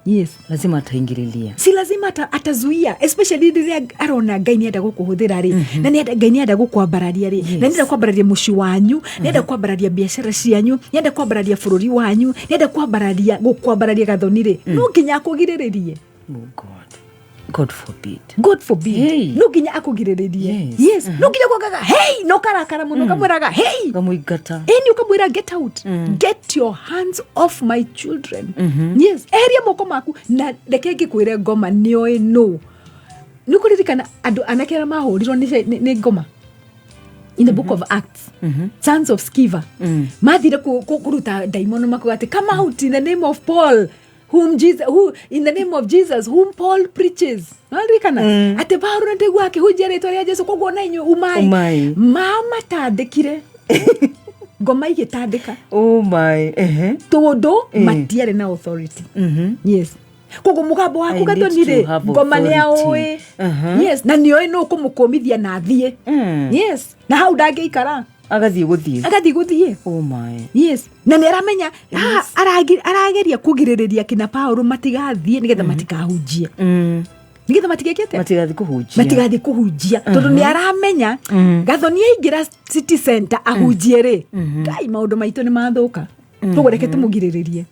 Yes. Lazima ataingililia. Si lazima atazuia, especially rĩrĩa arona Ngai nĩenda gũkũhũthĩra rĩ, na nĩenda Ngai nĩenda gũkwambararia rĩ, na nĩenda kwambararia mũciĩ wanyu, nĩenda kwambararia biacara cianyu, nĩenda kwambararia bũrũri wanyu, nĩenda gũkwambararia Gathoni rĩ, no nginya akũgirĩrĩrie. Oh God. God forbid. God forbid. Hey. No nginya akũgirĩrĩrie. Yes. Yes. No nginya kwagaga, hey, no karakara mũno, kamwĩraga, hey. Kamũingata. Ĩni ũkamwĩra, get out. Get your hands off my children. Yes. Eheria moko maku. Na reke ngĩkwĩre ngoma nĩoĩ no. Nĩ kũririkana andũ anake arĩa mahũrirwo nĩ ngoma in the Book of Acts, Sons of Sceva, mathire kũruta ndaimono, makuga atĩ, "Come out in the name of Paul whom Jesus, who, in the name of Jesus whom Paul preaches." Naririkana atĩ Paulo nĩndĩgua akĩhunjia rĩtwa rĩa Jesu, koguo na inyuĩ umai. Umai. Mamatandĩkire, ngoma igĩtandĩka. Oh my, ehe. Tondũ matiarĩ na authority. Yes, koguo mũgambo waku I need Gathoni to rĩ, have ngoma nĩ authority. aũĩ. Yes, na nĩoĩ nũ kũmũkũmithia na athiĩ. Yes, na hau ndangĩikara. Agathiĩ gũthiĩ. Agathiĩ gũthiĩ. Oh my. Yes, na nĩ aramenya haha arageria kũgirĩrĩria kina Paulo matigathiĩ nĩgetha matikahunjie, nĩgetha matigekĩte Matigathiĩ kũhunjia. Matigathiĩ kũhunjia, tondũ nĩ aramenya Gathoni aingĩra city center ahunjie rĩ, ngai, maũndũ maitũ nĩ mathũka. Koguo reke tũmũgirĩrĩrie.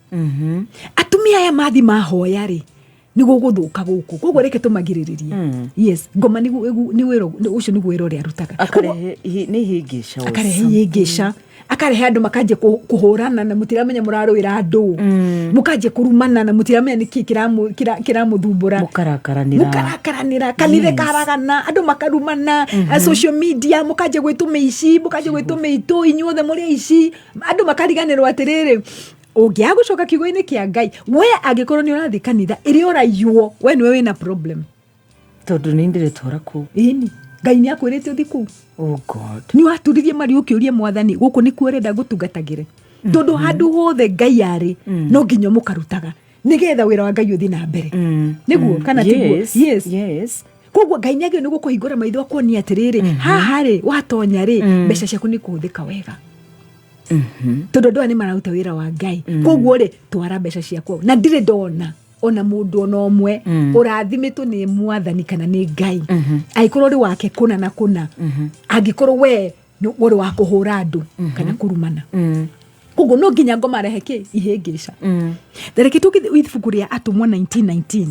Atumia aya mathi mahoya rĩ, nĩ gũgũthũka gũkũ, koguo reke tũmagirĩrĩrie. Yes, ngoma nĩ wĩra ũcio, nĩguo wĩra ũrĩa arutaga. Akarehe nĩ ihĩngĩca or Akarehe something. ihĩngĩca, akarehe andũ makanjia kũhũrana na mũtiramenya mũrarũĩra andũ, mũkanjia kũrumana na mũtiramenya nĩkĩ kĩramũthumbũra. Mũkarakaranĩra. Mũkarakaranĩra, kanitha ĩkaragana, andũ makarumana, social media mũkanjia gwĩtwo mĩici, mũkanjia gwĩtwo mĩitũ, inyuothe mũrĩ aici. Andũ makariganĩrwo atĩrĩrĩ, ũngĩaga gũcoka kiugo-inĩ kĩa Ngai, we angĩkorwo nĩ ũrathiĩ kanitha ĩrĩa ũraiywo, we nĩwe wĩna problem. Tondũ nĩ ndĩretwara kũu. Ĩni, Ngai nĩ akwĩrĩte ũthiĩ kũu. Oh God. Nĩ waturirie mari ũkĩũria Mwathani, gũkũ nĩkuo ũrenda ngũtungatagĩre? Tondũ handũ hothe Ngai arĩ, no nginya mũkarutaga nĩgetha wĩra wa Ngai ũthiĩ na mbere. Nĩguo kana tiguo? Yes. Yes. Yes. Koguo Ngai nĩ agĩrĩirwo nĩ gũkũhingũra maitho, akuonia atĩrĩrĩ, haha rĩ, watonya rĩ, mbeca ciaku nĩ kũhũthĩka wega, tondũ andũ aya nĩ mararuta wĩra wa Ngai. Koguo rĩ, twara mbeca ciaku. Na ndirĩ ndona ona mũndũ ona ũmwe ũrathimĩtwo nĩ Mwathani kana nĩ Ngai, angĩkorwo ũrĩ wake kũna na kũna, angĩkorwo we nĩ ũrĩ wa kũhũra andũ kana kũrumana. Koguo no nginya ngoma rehe kĩ ihĩngĩca. Reke tũkĩthiĩ ibuku rĩa Atũmwo 1919.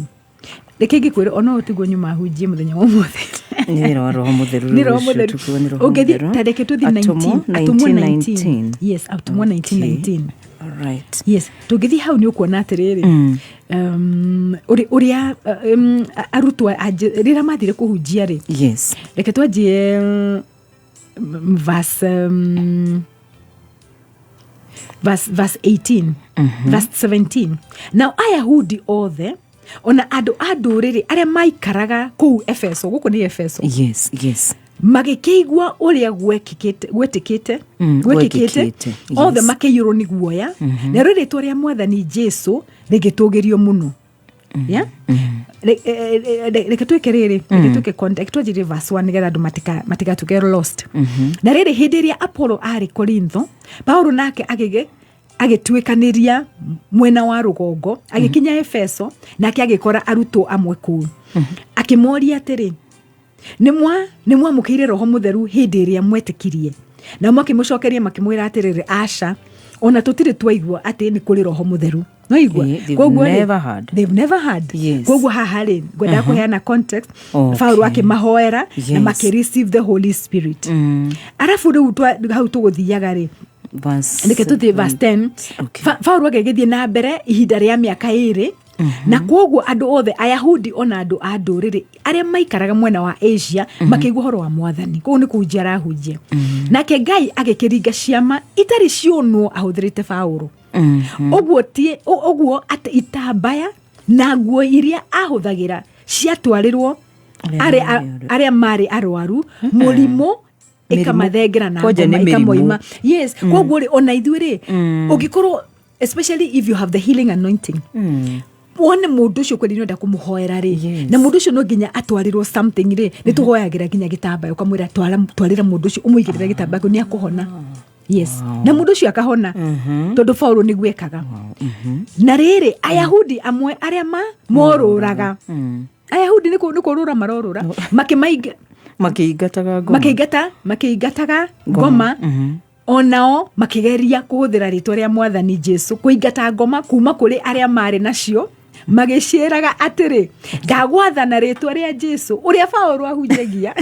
Reke ngĩkwĩre, ona ũyũ tiguo nyuma hunjie mũthenya wa ũmũthĩ. Nĩ wĩra wa Roho Mũtheru. Nĩ Roho rũciũ Mũtheru. tũkuo nĩ Roho Ũngĩthiĩ Mũtheru. ta reke tũthiĩ Atũmwo 19, Atũmwo 19. 19. Yes, Atũmwo 1919. All right. Yes, tũngĩthiĩ hau nĩ ũkuona atĩrĩrĩ, ũrĩa arutwo rĩrĩa mathire kũhunjia rĩ. Reke twanjie verse 18, verse 17. Nao Ayahudi othe ona andũ a ndũrĩrĩ arĩa maikaraga kũu Efeso, gũkũ nĩ Efeso, magĩkĩigua ũrĩa gwetĩkĩte, gwekĩkĩte, gwekĩkĩte, othe makĩiyũrwo nĩ guoya, narĩo rĩtwa rĩa Mwathani Jesu rĩgĩtũgĩrio mũno. Yeah? Reke twĩke rĩrĩ, reke twĩke context, twanjĩrie verse 1 nĩgetha andũ matigatuĩke lost. Na rĩrĩ, hĩndĩ ĩrĩa Apollo arĩ Korintho, Paulo nake agĩtuĩkanĩria mwena wa rũgongo agĩkinya Efeso, nake agĩkora arutwo amwe kũu. Akĩmoria atĩrĩ, "Nĩ mwamũkĩire Roho Mũtheru hĩndĩ ĩrĩa mwetĩkirie?" Nao makĩmũcokeria makĩmwĩra atĩrĩrĩ, "Aca, ona tũtirĩ twaigua atĩ nĩ kũrĩ Roho Mũtheru." No igua. They've Koguo rĩ, never heard. They've never heard. Koguo haha rĩ, ngwendaga kũheana context. Paulo akĩmahoera na makĩreceive the Holy Spirit. Arabu rĩu hau tũgũthiaga rĩ, Verse reke tũthiĩ verse 10. Okay. Paulo agĩgĩthiĩ na mbere ihinda rĩa mĩaka 2, na kwoguo andũ othe, Ayahudi ona andũ a ndũrĩrĩ arĩa maikaraga mwena wa Asia, makĩigua ũhoro wa Mwathani. Kũu nĩ kũhunjia arahunjia, nake Ngai agĩkĩringa ciama itarĩ cionwo ahũthĩrĩte Paulo, ũguo ti ũguo atĩ itambaya na nguo iria ahũthagĩra ciatwarĩrwo Arĩa arĩa marĩ arĩa marĩ arwaru mũrimũ, ĩkamathengera na Kwanja ngoma nĩ mĩrimũ. ikamoima. Yes, koguo rĩ, ona ithuĩ rĩ, ũngĩkorwo, especially if you have the healing anointing, wone mũndũ ũcio kweli nĩũrenda kũmũhoera rĩ, na mũndũ ũcio no nginya atwarĩrwo something rĩ, nĩ tũhoyagĩra nginya gĩtambaya, ũkamwĩra, "Twarĩra mũndũ ũcio, ũmũigĩrĩre gĩtambaya kĩu, nĩ akũhona." Yes, na mũndũ ũcio akahona, tondũ Paulo nĩguo ekaga. Na rĩrĩ, Ayahudi amwe arĩa ma morũraga, Ayahudi nĩ kũrũra marorũra, makĩmainga Makĩingataga ngoma. Makĩingataga ngoma, onao makĩgeria kũhũthĩra rĩtwa rĩa Mwathani Jesu kũingata ngoma kuma kũrĩ arĩa marĩ nacio, magĩciĩraga atĩrĩ, "Ndagwathana rĩtwa rĩa Jesu ũrĩa Paũlũ ahunjagia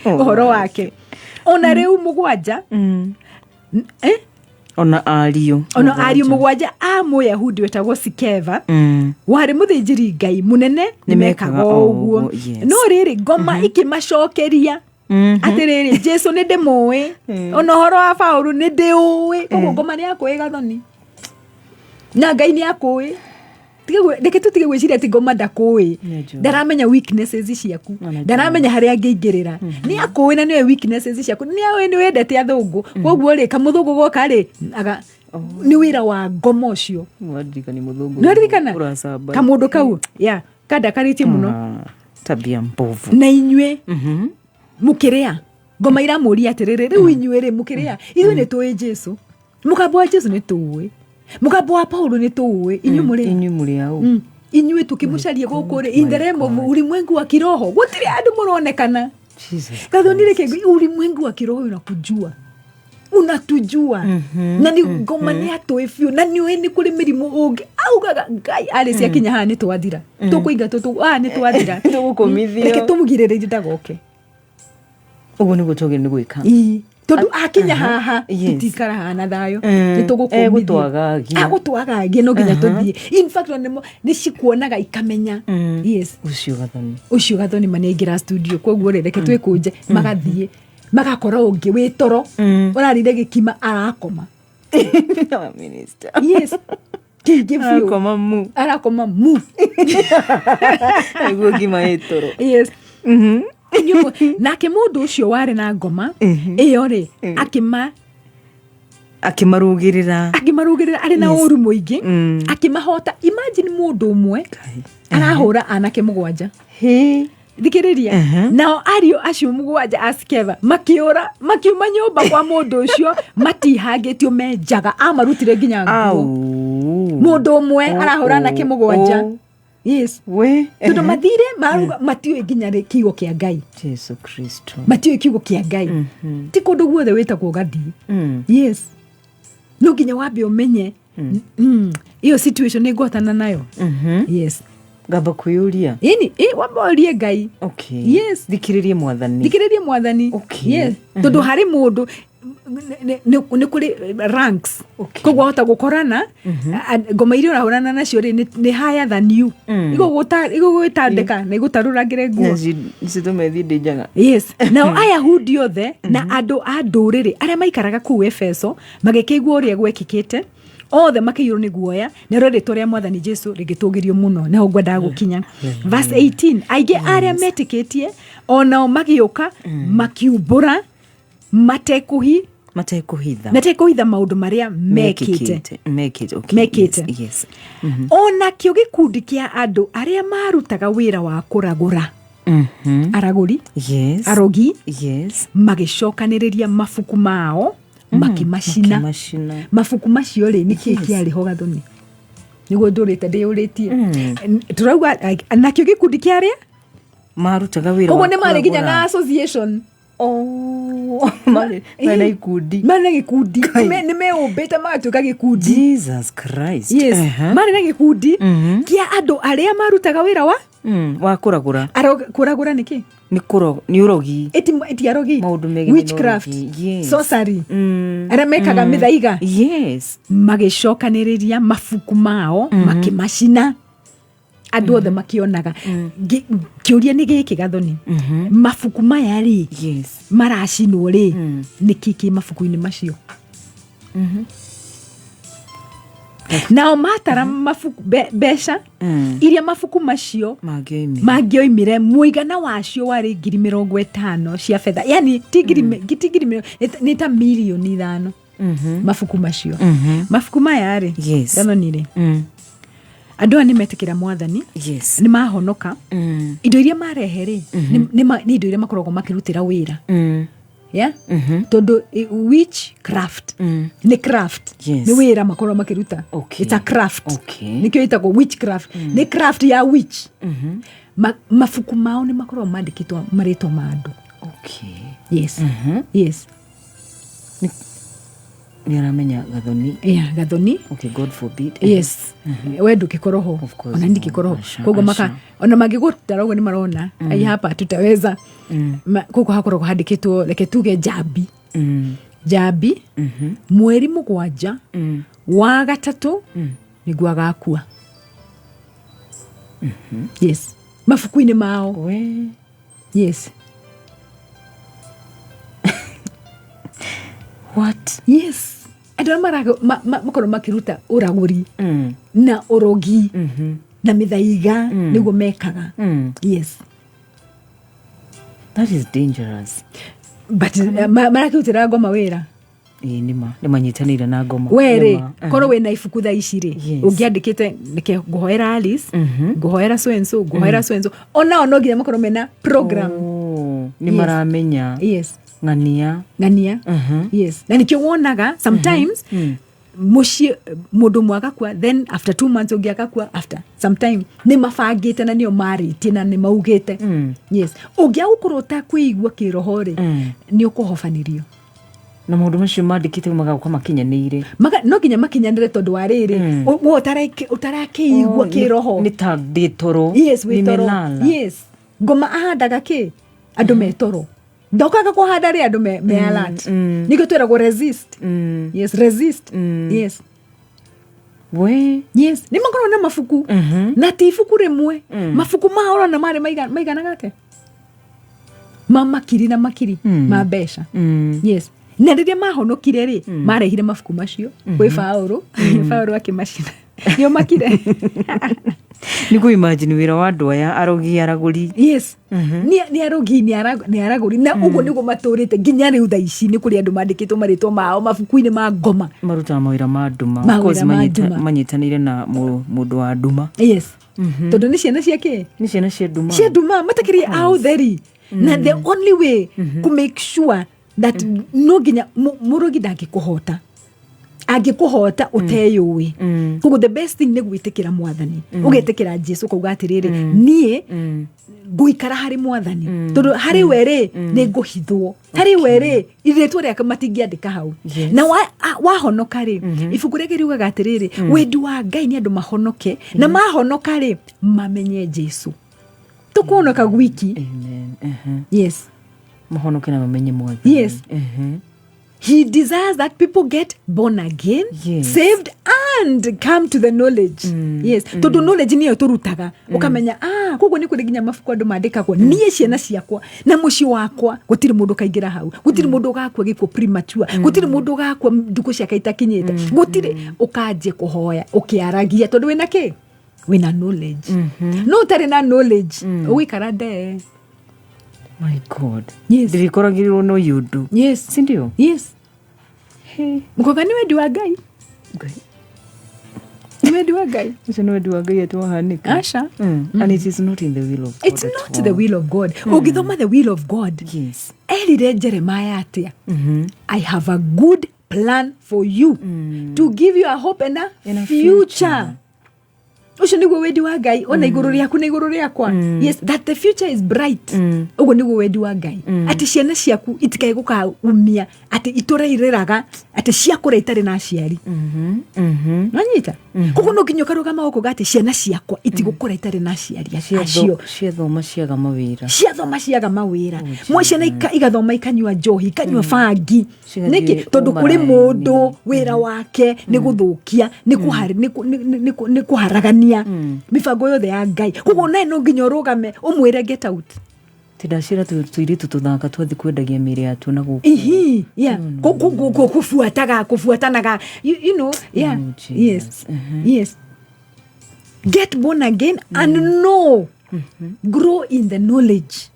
ũhoro wake." Ona rĩu mũgwanja. Ona ariũ Ona ariũ mũgwanja a Mũyahudi wetagwo Sikeva, warĩ mũthĩnjĩri Ngai mũnene, nĩ mekaga o ũguo. No rĩrĩ, ngoma ikĩmacokeria atĩrĩrĩ, "Jesu nĩ ndĩmũĩ, ona ũhoro wa Paũlũ nĩ ndĩũĩ." Koguo ngoma nĩ yakũĩ, Gathoni, na Ngai nĩ akũĩ. Reke tũtige gwĩciria atĩ ngoma ndakũĩ. Nĩnjũĩ. Ndaramenya weaknesses ciaku. Ona. Ndaramenya harĩa angĩingĩrĩra. Nĩ akũĩ na nĩoĩ weaknesses ciaku, nĩ oĩ nĩ wendete athũngũ. Koguo rĩ, kamũthũngũ goka rĩ, aga nĩ wĩra wa ngoma ũcio. Waririkani mũthũngũ. Nĩwaririkana ũracamba. Kamũndũ kau ya kandakarĩtie mũno. Ah, tabia mbovu. Na inyuĩ mũkĩrĩa, ngoma iramũria atĩrĩrĩ, rĩu inyuĩ rĩ, mũkĩrĩa, ithuĩ nĩ tũĩ Jesu, mũgambo wa Jesu nĩ tũĩ, mũgambo wa Paulo nĩ tũĩ, inyuĩ mũrĩ Inyuĩ mũrĩ au? Inyuĩ tũkĩmũcaria gũkũ rĩ, in the realm of ulimwengu wa kiroho, gũtirĩ andũ mũronekana. Jesus. Gathoni, reke, ulimwengu wa kiroho unakujua, unatujua, na nĩ ngoma nĩ atũĩ biũ, na nĩ ũĩ nĩ kũrĩ mĩrimũ ũngĩ augaga Ngai arĩ ciakinya haha nĩ twathira, tũkũingatwo haha nĩ twathira. Tũgũkũmithio. Reke tũmũgirĩrĩrie ndagoke. Ũguo nĩguo twagĩrĩirwo nĩ gwĩka. Ii, tondũ akinya haha, tũtikara haha na thayũ. Nĩ tũgũkũmithio. Egũtwagagia. Agũtwagagia, no nginya tũthiĩ. In fact, ona nĩ cikuonaga ikamenya, yes. Ũcio Gathoni. Ũcio Gathoni ma nĩaingĩra studio, koguo rĩ, reke twĩkũnje. Magathiĩ magakora ũngĩ wĩ toro, ũrarire gĩkima, arakoma. Minister. Yes, kĩingĩ biũ. Arakoma mu. Arakoma mu. Nĩguo ngima ĩ toro. Yes. Nake mũndũ ũcio warĩ na ngoma ĩyo rĩ, akĩma Akĩmarũgĩrĩra. Akĩmarũgĩrĩra arĩ na ũru mũingĩ, akĩmahota. Imagine mũndũ ũmwe arahũra anake mũgwanja. Hĩ. Thikĩrĩria, nao ariũ acio mũgwanja a Sikeva makĩũra, makiuma nyũmba kwa mũndũ ũcio matihangĩtio, menjaga, amarutire nginya nguo. Au. Mũndũ ũmwe arahũra anake mũgwanja. Oh. Yes. We. Tondũ mathire maruga, matiũĩ nginya rĩ kiugo kĩa Ngai. Jesu Kristo. Matiũĩ kiugo kĩa Ngai. Ti kũndũ guothe wĩtagwo ũgathiĩ. Yes, no nginya wambe ũmenye ĩyo situation nĩ ngũhotana nayo. Yes. Ngamba kwĩyũria. Ĩni wamba ũrie Ngai. Yes. Thikĩrĩrie Mwathani. Thikĩrĩrie Mwathani. Yes, tondũ harĩ mũndũ nĩ kũrĩ ranks. Koguo wahota gũkorana ngoma iria ũrahũrana nacio rĩ, nĩ higher than you. Igũgwĩtandĩka na igũtarũrangĩre nguo. Na citũme thiĩ ndĩ njaga. Yes. Nao Ayahudi othe na andũ a ndũrĩrĩ arĩa maikaraga kũu Efeso magĩkĩigua ũrĩa gwekĩkĩte, othe makĩiyũrwo nĩ guoya, narĩo rĩtwa rĩa Mwathani Jesu rĩgĩtũgĩrio mũno. Nĩho ngwendaga gũkinya, verse 18. Aingĩ arĩa metĩkĩtie onao magĩũka, makiumbũra matekũhi Matekũhitha. Matekũhitha maũndũ marĩa mekĩte. Mekĩte, okay. Mekĩte. Yes. Onakĩo gĩkundi kĩa andũ arĩa marutaga wĩra wa kũragũra, aragũri, arogi, magĩcokanĩrĩria mabuku mao, makĩmacina. Makĩmacina. Mabuku macio rĩ, nĩkĩ kĩarĩ ho, Gathoni? Nĩguo ndũrĩte ndĩyũrĩtie. Tũrauga nakĩo gĩkundi kĩa arĩa Marutaga wĩra koguo wa nĩ marĩ nginya kũragũra. na association. Oh, marĩ na ikundi. Marĩ na gĩkundi. Nĩ meũmbĩte magatuĩka gĩkundi. Jesus Christ. Yes. Marĩ na gĩkundi kĩa andũ arĩa marutaga wĩra wa Wa kũragũra. Kũragũra nĩ kĩ? Nĩ kũro nĩ ũrogi. Ĩti arogi. Maũndũ megiĩ na Witchcraft. ũrogi. Yes. Sorcery. Arĩa mekaga mĩthaiga. Magĩcokanĩrĩria mabuku mao, makĩmacina andũ othe makĩonaga. Kĩũria nĩ gĩkĩ, Gathoni, mabuku maya rĩ, maracinwo rĩ, nĩkĩ kĩ mabuku-inĩ macio? Nao matara mabuku mbeca iria mabuku macio mangĩoimire, mangĩoimire, mũigana wacio warĩ 50,000 cia betha, yani ti ngiri ti ngiri nĩ ta 5 mirioni mabuku macio. Mabuku maya rĩ, Gathoni rĩ, andũ aya nĩ metĩkĩra Mwathani, nĩ mahonoka. Indo iria marehe rĩ, nĩ indo iria makoragwo makĩrutĩra wĩra, yeah? Tondũ witchcraft nĩ craft. Nĩ wĩra makoragwo makĩruta. It's a craft. Nĩkĩo ĩtagwo witchcraft, nĩ craft ya witch. Mabuku mao nĩ makoragwo mandĩkĩtwo marĩtwa ma andũ. Yes. Nĩ aramenya Gathoni. Yeah, Gathoni. Okay, God forbid. Yes, we ndũngĩkorwo ho. Of course, Ona no. ndingĩkorwo ho. Aca, Koguo maka aca. ona mangĩgũtara ũguo nĩ marona ai hapa tutaweza. Koguo hakoragwo handĩkĩtwo, reke tuge, njambi. Njambi mweri 7 wa gatatũ nĩguo agakua. Yes, mabuku-inĩ mao. We. Yes. What? Yes, andũ arĩa makorwo makĩruta ũragũri na ũrogi na mĩthaiga nĩguo mekaga. Yes. That is dangerous. But marakĩrutĩra ngoma wĩra. Ĩĩ, nĩma nĩ manyitanĩire na ngoma. Werĩ Nĩma. korwo wĩna ibuku thaa ici rĩ, Yes. ũngĩandĩkĩte nĩke ngũhoera Alice, ngũhoera so and so, ngũhoera so and so, onao no nginya makorwo mena program. Oh, nĩ Yes. maramenya. Yes. Ng'ania. Ng'ania. Yes, na nikĩo wonaga sometimes mũciĩ mũndũ ũmwe agakua, then after 2 months ũngĩ agakua, after some time. Nĩ mabangĩte na nĩo marĩtie na nĩ maugĩte. Yes, ũngĩaga gũkorwo ũtakwĩigua kĩroho rĩ, nĩ ũkũhobanĩrio. Na maũndũ macio mandĩkĩte magoka makinyanĩire. No nginya makinyanĩre tondũ wa rĩrĩ, we ũtarakĩigua Oh, kĩroho. Nĩ ta ndĩ toro. Yes, wĩ toro. Nimelala. Yes, ngoma ahandaga kĩ andũ me toro, ndokaga kũhanda rĩ andũ me alert. Nĩkĩo twĩragwo resist. Yes, resist. Yes. We. Yes, nĩ makoragwo na mabuku, na ti ibuku rĩmwe. Mabuku mao ũrona marĩ maiganaga atĩa, ma makiri na makiri ma mbeca. Yes, na rĩrĩa mahonokire rĩ, marehire mabuku macio kwĩ Baũrũ, Baũrũ akĩmacina, nĩo makire. Nĩ kũ imagine wĩra wa andũ aya arogi, aragũri. Yes, nĩ arogi, nĩ aragũri, na ũguo nĩguo matũrĩte nginya rĩu thaa ici. Nĩ kũrĩ andũ mandĩkĩtwo marĩtwa mao mabuku-inĩ ma ngoma. Marutaga mawĩra ma nduma. Mawĩra Of course, ma nduma. Manyitanĩire na mũndũ wa nduma. Yes, tondũ nĩ ciana cia kĩ? Nĩ ciana cia nduma. Cia nduma, matakĩrĩ a ũtheri. Na the only way ku make sure that no nginya mũrogi ndangĩkũhota, angĩkũhota ũteyũĩ. Koguo the best thing nĩ gwĩtĩkĩra Mwathani, ũgetĩkĩra Jesu, ũkauga atĩrĩrĩ, niĩ ngũikara harĩ Mwathani, tondũ harĩ we rĩ nĩ ngũhithwo, harĩ we rĩ rĩtwa rĩake matingĩandĩka hau. Na wahonoka rĩ, ibuku rĩake riugaga atĩrĩrĩ, wendi wa Ngai nĩ andũ mahonoke, na mahonoka rĩ, mamenye Jesu. Tũkũhonoka gwiki. Amen. Yes. Mahonoke na mamenye Mwathani. Yes. He desires that people get born again, saved and come to the knowledge. Yes, tondũ knowledge nĩyo tũrutaga ũkamenya. Ah, koguo nĩ kũrĩ nginya mabuku andũ mandĩkagwo. Niĩ ciana ciakwa na mũciĩ wakwa gũtirĩ mũndũ ũkaingĩra hau, gũtirĩ mũndũ ũgakua gĩkuũ premature, gũtirĩ mũndũ ũgakua ndukũ ciake itakinyĩte, gũtirĩ. Ũkanjie kũhoya ũkĩaragia tondũ wĩna kĩ? Wĩna knowledge. No ũtarĩ na knowledge, ũgũikara ndee. My God. Yes. Ndĩrĩkoragĩrĩrwo no yũndũ. Sindio? Yes. Mũkoga nĩ wendi wa Ngai. Ngai. Nĩ wendi wa Ngai. Ũcio nĩ wendi wa Ngai atĩ wahanĩka? Aca. And it is not in the will of God It's at not all. the will of God. Ũngĩthoma the will of God, erire Jeremiah atĩa? "I have a good plan for you, to give you a hope and a And a future." Ũcio nĩguo wendi wa Ngai ona igũrũ rĩaku na igũrũ rĩakwa. Yes, that the future is bright. Ũguo nĩguo wendi wa Ngai, atĩ ciana ciaku itikae gũkaumia atĩ itũra irĩraga atĩ ciakũra itarĩ na aciari. Nanyita? Koguo no nginya ũkarũgama ũkauga atĩ ciana ciakwa itigũkũra itarĩ na aciari acio. Ciathoma ciaga mawĩra. Ciathoma ciaga mawĩra. Mwe ciana igathoma, ikanyua njohi, ikanyua bangi. Cigathiĩ Nĩkĩ? Tondũ kũrĩ ũmaraya-inĩ. Mũndũ wĩra wake nĩ gũthũkia, nĩ kũharagania mĩbango yothe ya Ngai. Koguo nawe no nginya ũrũgame ũmwĩre, "Get out." Tindacira tũirĩtu tũthaka twathi kwendagia mĩĩrĩ yatuo na gũkũ. Ihi, yeah. Kũbuataga kũbuatanaga, yeah. Oh, Yes. Jesus. Yes, get born again and know, grow in the knowledge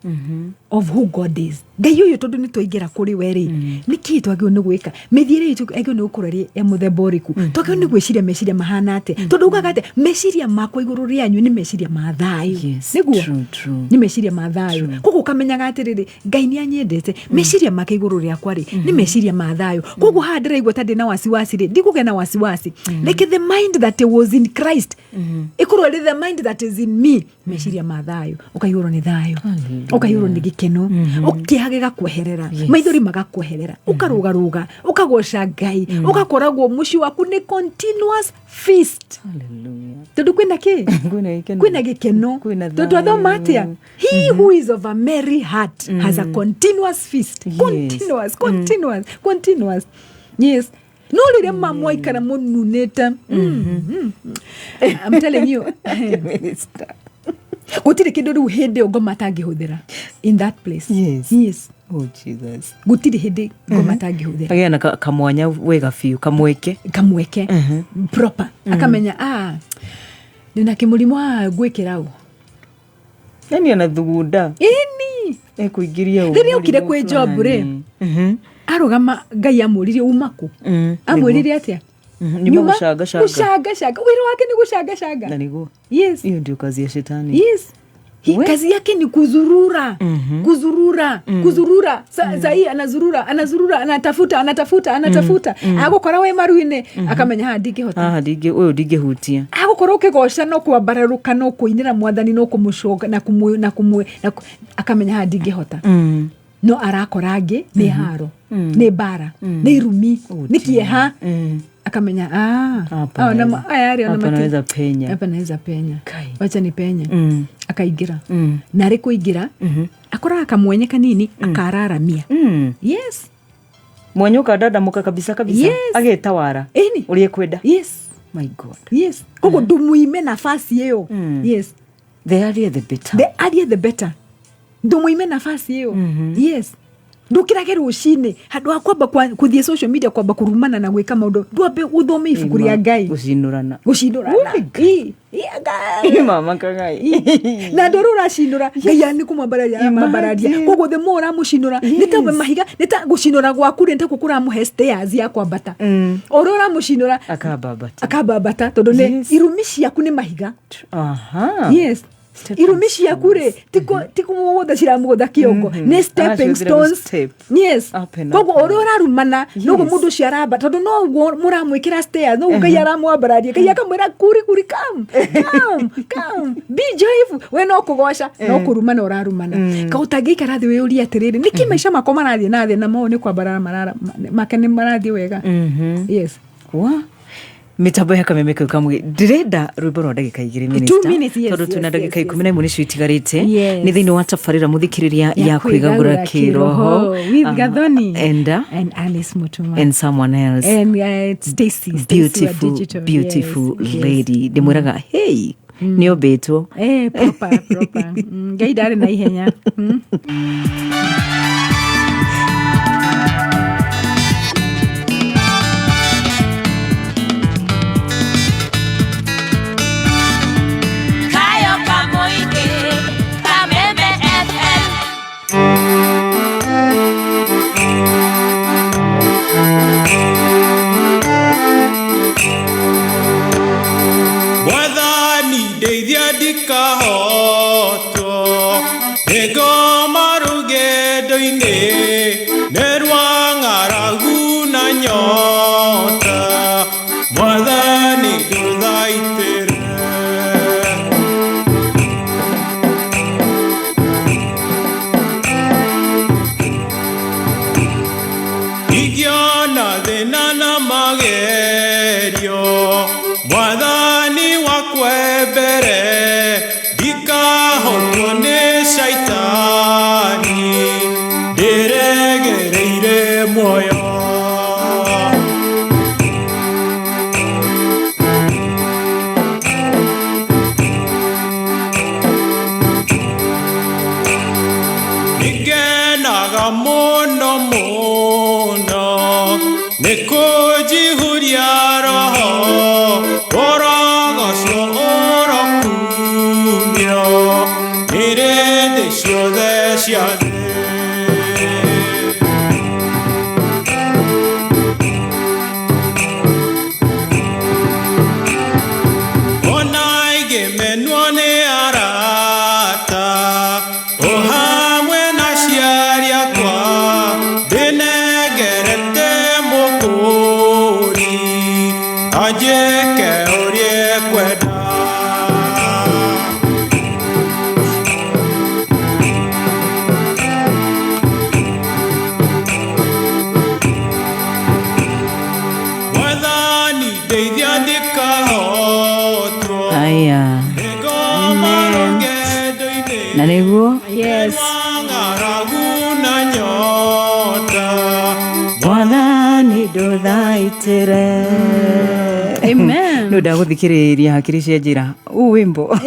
of who God is. Ngai ũyũ, tondũ nĩ twaingĩra kũrĩ we rĩ, nĩ kĩĩ twagĩrĩirwo nĩ gwĩka? Mĩthiĩre itũ agĩrĩirwo nĩ gũkorwo ĩrĩ ya mũthemba ũrĩkũ? Twagĩrĩirwo nĩ gwĩciria meciria mahana atĩa? Tondũ ugaga atĩ meciria makwa igũrũ rĩanyu nĩ meciria ma thayũ. Nĩguo. True, true. Nĩ meciria ma thayũ. Koguo ũkamenyaga atĩrĩrĩ, Ngai nĩ anyendete, meciria make igũrũ rĩakwa rĩ nĩ meciria ma thayũ. Koguo haha ndĩraigua ta ndĩ na wasiwasi rĩ, ndikũgĩa na wasiwasi. Like the mind that was in Christ ĩkorwo ĩrĩ the mind that is in me, meciria ma thayũ, ũkaihũrwo nĩ thayũ, ũkaihũrwo nĩ gĩkeno. Gĩkeno, ũkĩeha gĩgakweherera, maithori magakweherera, ũkarũgarũga, ũkagoca Ngai, ũgakoragwo mũciĩ waku nĩ continuous feast. Hallelujah. Tondũ kwĩna kĩ? Kwĩna gĩkeno. Kwĩna gĩkeno. Kwĩna Tondũ twathoma thayũ. atĩa? He who is of a merry heart has a continuous feast. Yes. Continuous, continuous, continuous. Yes. No rĩrĩa mamwaikara mũnunĩte, I'm telling you, Minister. Gũtirĩ kĩndũ rĩu hĩndĩ ĩyo ngoma atangĩhũthĩra in that place. Yes. Yes. Oh, Jesus. Gũtirĩ hĩndĩ ngoma atangĩhũthĩra. Agĩa na kamwanya wega biũ, kamweke. Kamweke proper, akamenya, ah, ndĩna kĩmũrimũ haha ngwĩkĩra ũ. Yani anathugunda Ĩni. Ekũingĩria ũ Rĩrĩa okire mũrimũ kwĩ Job rĩ, fulani. Arũgama, Ngai amũririe, uma kũ? Amwĩrire atĩa? Nyuma gũcangacanga. Gũcangacanga. Wĩra wake nĩ gũcangacanga. Na nĩguo. Yes. Hiyo ndio kazi ya shetani. Yes. Kazi yake ni kuzurura, kuzurura, kuzurura. Sahii anazurura, anazurura, anatafuta, anatafuta, anatafuta. Agũkora we maru-inĩ, akamenya haha ndingĩhota. Haha ndingĩ, ũyũ ndingĩhutia. Agũkorwo ũkĩgoca no kwambararũka, no kũinĩra Mwathani, no kũmũcoka na kũmũ na kũmũ na akamenya haha ndingĩhota. No arakora angĩ nĩ haro, nĩ mbara, nĩ irumi, nĩ kĩeha. Akamenya, ah, Hapa ah, aya arĩ ona hapa naweza penya. Hapa naweza penya. Kai. Wacha ni penye. Akaingĩra. Na arĩ kũingĩra akoraga kamwenye kanini, akararamia. Yes. Mwanya ũkandandamũka kabisa kabisa. Yes. Agetawara Ĩni. ũrĩa ekwenda. Yes. My God. Yes, koguo ndũmũime nafasi ĩyo. Yes. The earlier the better. The earlier the better. Ndũmũime nafasi ĩyo. Yes. Ndũkĩrage rũcinĩ, handũ ha kwamba kũthiĩ social media, kwamba kũrumana na gwĩka maũndũ, ndwambe ũthome ibuku rĩa Ngai. Gũcinũrana. Gũcindũrana. Ĩ, ĩ, Ngai. Mama kagai. Na andũ arĩa ũracinũra, Ngai nĩ kũmwambararia aramwambararia. Imagine. Koguo the more ũramũcinũra, nĩ ta mahiga, nĩ ta gũcinũra gwaku rĩ, nĩ ta kũramũhe stairs ya kwambata. O ũrĩa ũramũcinũra, Akambambata. akambambata, tondũ nĩ irumi ciaku nĩ mahiga. Aha. Yes. Stepping Irumi ciaku rĩ, ti kũmũgũtha ciramũgũtha kĩongo, nĩ stepping Aracihũthĩra stones. step. Yes. Up and Koguo up. ũrĩa ũrarumana, noguo mũndũ ũcio aramba, tondũ noguo mũramwĩkĩra stairs, noguo Ngai aramwambararia. Ngai akamwĩra, kuri kuri, come, come, come, be joyful. We no kũgoca, no kũrumana ũrarumana. Ka ũtangĩikara thĩ wĩyũrie atĩrĩrĩ, nĩkĩ maica makwa marathiĩ na thĩ, na mo nĩ kwambarara marara make nĩ marathiĩ wega? Yes. Wa mitambo ya Kameme kau kamwe, ndĩrenda rwĩmbo rwa ndagĩka 2, minister. 2 minutes, yes, Tondũ twĩna ndagĩka 11 nĩcio itigarĩte. Yes. Nĩ thĩinĩ wa tabarĩra, mũthikĩrĩria, ya kwĩgagũra kĩroho with Gathoni and, and Alice Mutuma and someone else. And Stacy, Stacy wa Beautiful, digital. beautiful Yes. lady. Ndĩmwĩraga, hey, nĩ ombĩtwo. Eh, proper, proper. Ngai ndarĩ na ihenya. Kayo Kamoige, Kameme FM. Mwathani ndeithia ndikahotwo nĩ ngoma rũgendo-inĩ, nĩ rwa ng'aragu na nyota. Mwathani ndũthaitĩre. Ingĩona thĩna na magerio, Mwathani wakwa mbere, ndikahotwo nĩ caitani, ndĩregereire muoyo. Nĩngenaga mũno mũno nĩ kũnjihũria roho, ũrogocwo, ũrokumio nĩ rĩndĩ ciothe cia thĩ. Ona ingĩmenwo nĩ arata o hamwe na aciari akwa, ndĩnengerete Mũkũri anjĩke ũrĩa ekwenda. Aya. Na nĩguo. Yes. Mwathani ndũthaitĩre. Amen. Nĩ ndagũthikĩrĩria hakiri cia njĩra ũ wimbo.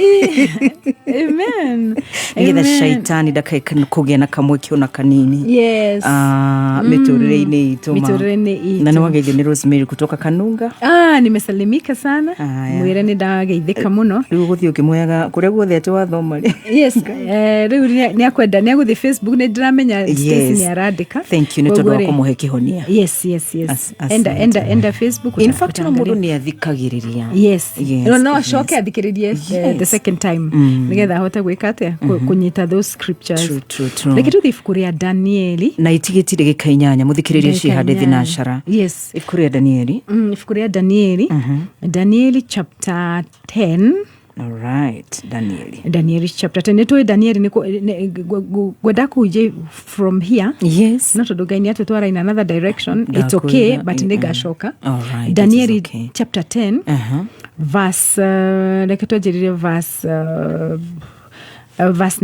Amen. Nĩgetha Amen. shaitani ndakae kũgĩa na kamweke ona kanini. Yes. Ah, mĩtũrĩre-inĩ itũ ma. Mĩtũrĩre-inĩ itũ. Na nĩ wageithio nĩ Rosemary kutoka Kanunga. Ah, nimesalimika sana. Haya. Mwĩre nĩ ndageithĩka mũno. Rĩu ũgũthiĩ ũkĩmuoyaga kũrĩa guothe atĩ wathoma rĩ. Yes, rĩu nĩ akwenda nĩ agũthiĩ Facebook, nĩ ndĩramenya Stacy Yes. nĩ arandĩka. Thank you nĩ tondũ Koguo wa rĩ, kũmũhe kĩhonia. Yes. Asante. Enda Facebook. In fact, no mũndũ utaangalia. nĩ athikagĩrĩria. Yes. Yes, No yes. acoke athikĩrĩrie the second time nĩgetha ahote gwĩka atĩa, kũnyita those scriptures. True, true, true. Reke tũthiĩ ibuku rĩa Danieli. Na itigĩti ndagĩka 8, mũthikĩrĩrie Ndagĩka cihande 8. thinacara. Yes. Ibuku rĩa Danieli. Ibuku rĩa Danieli, Danieli chapter 10. Alright, Danieli. Danieli chapter 10. Nĩ tũĩ Danieli nĩ ngwenda kũhunjia from here, no tondũ Ngai nĩ atũtwara in another direction, it's okay, Ndakwĩra, but nĩ ngacoka. Alright, it is Danieli okay. chapter 10 verse, reke twanjĩrĩrie verse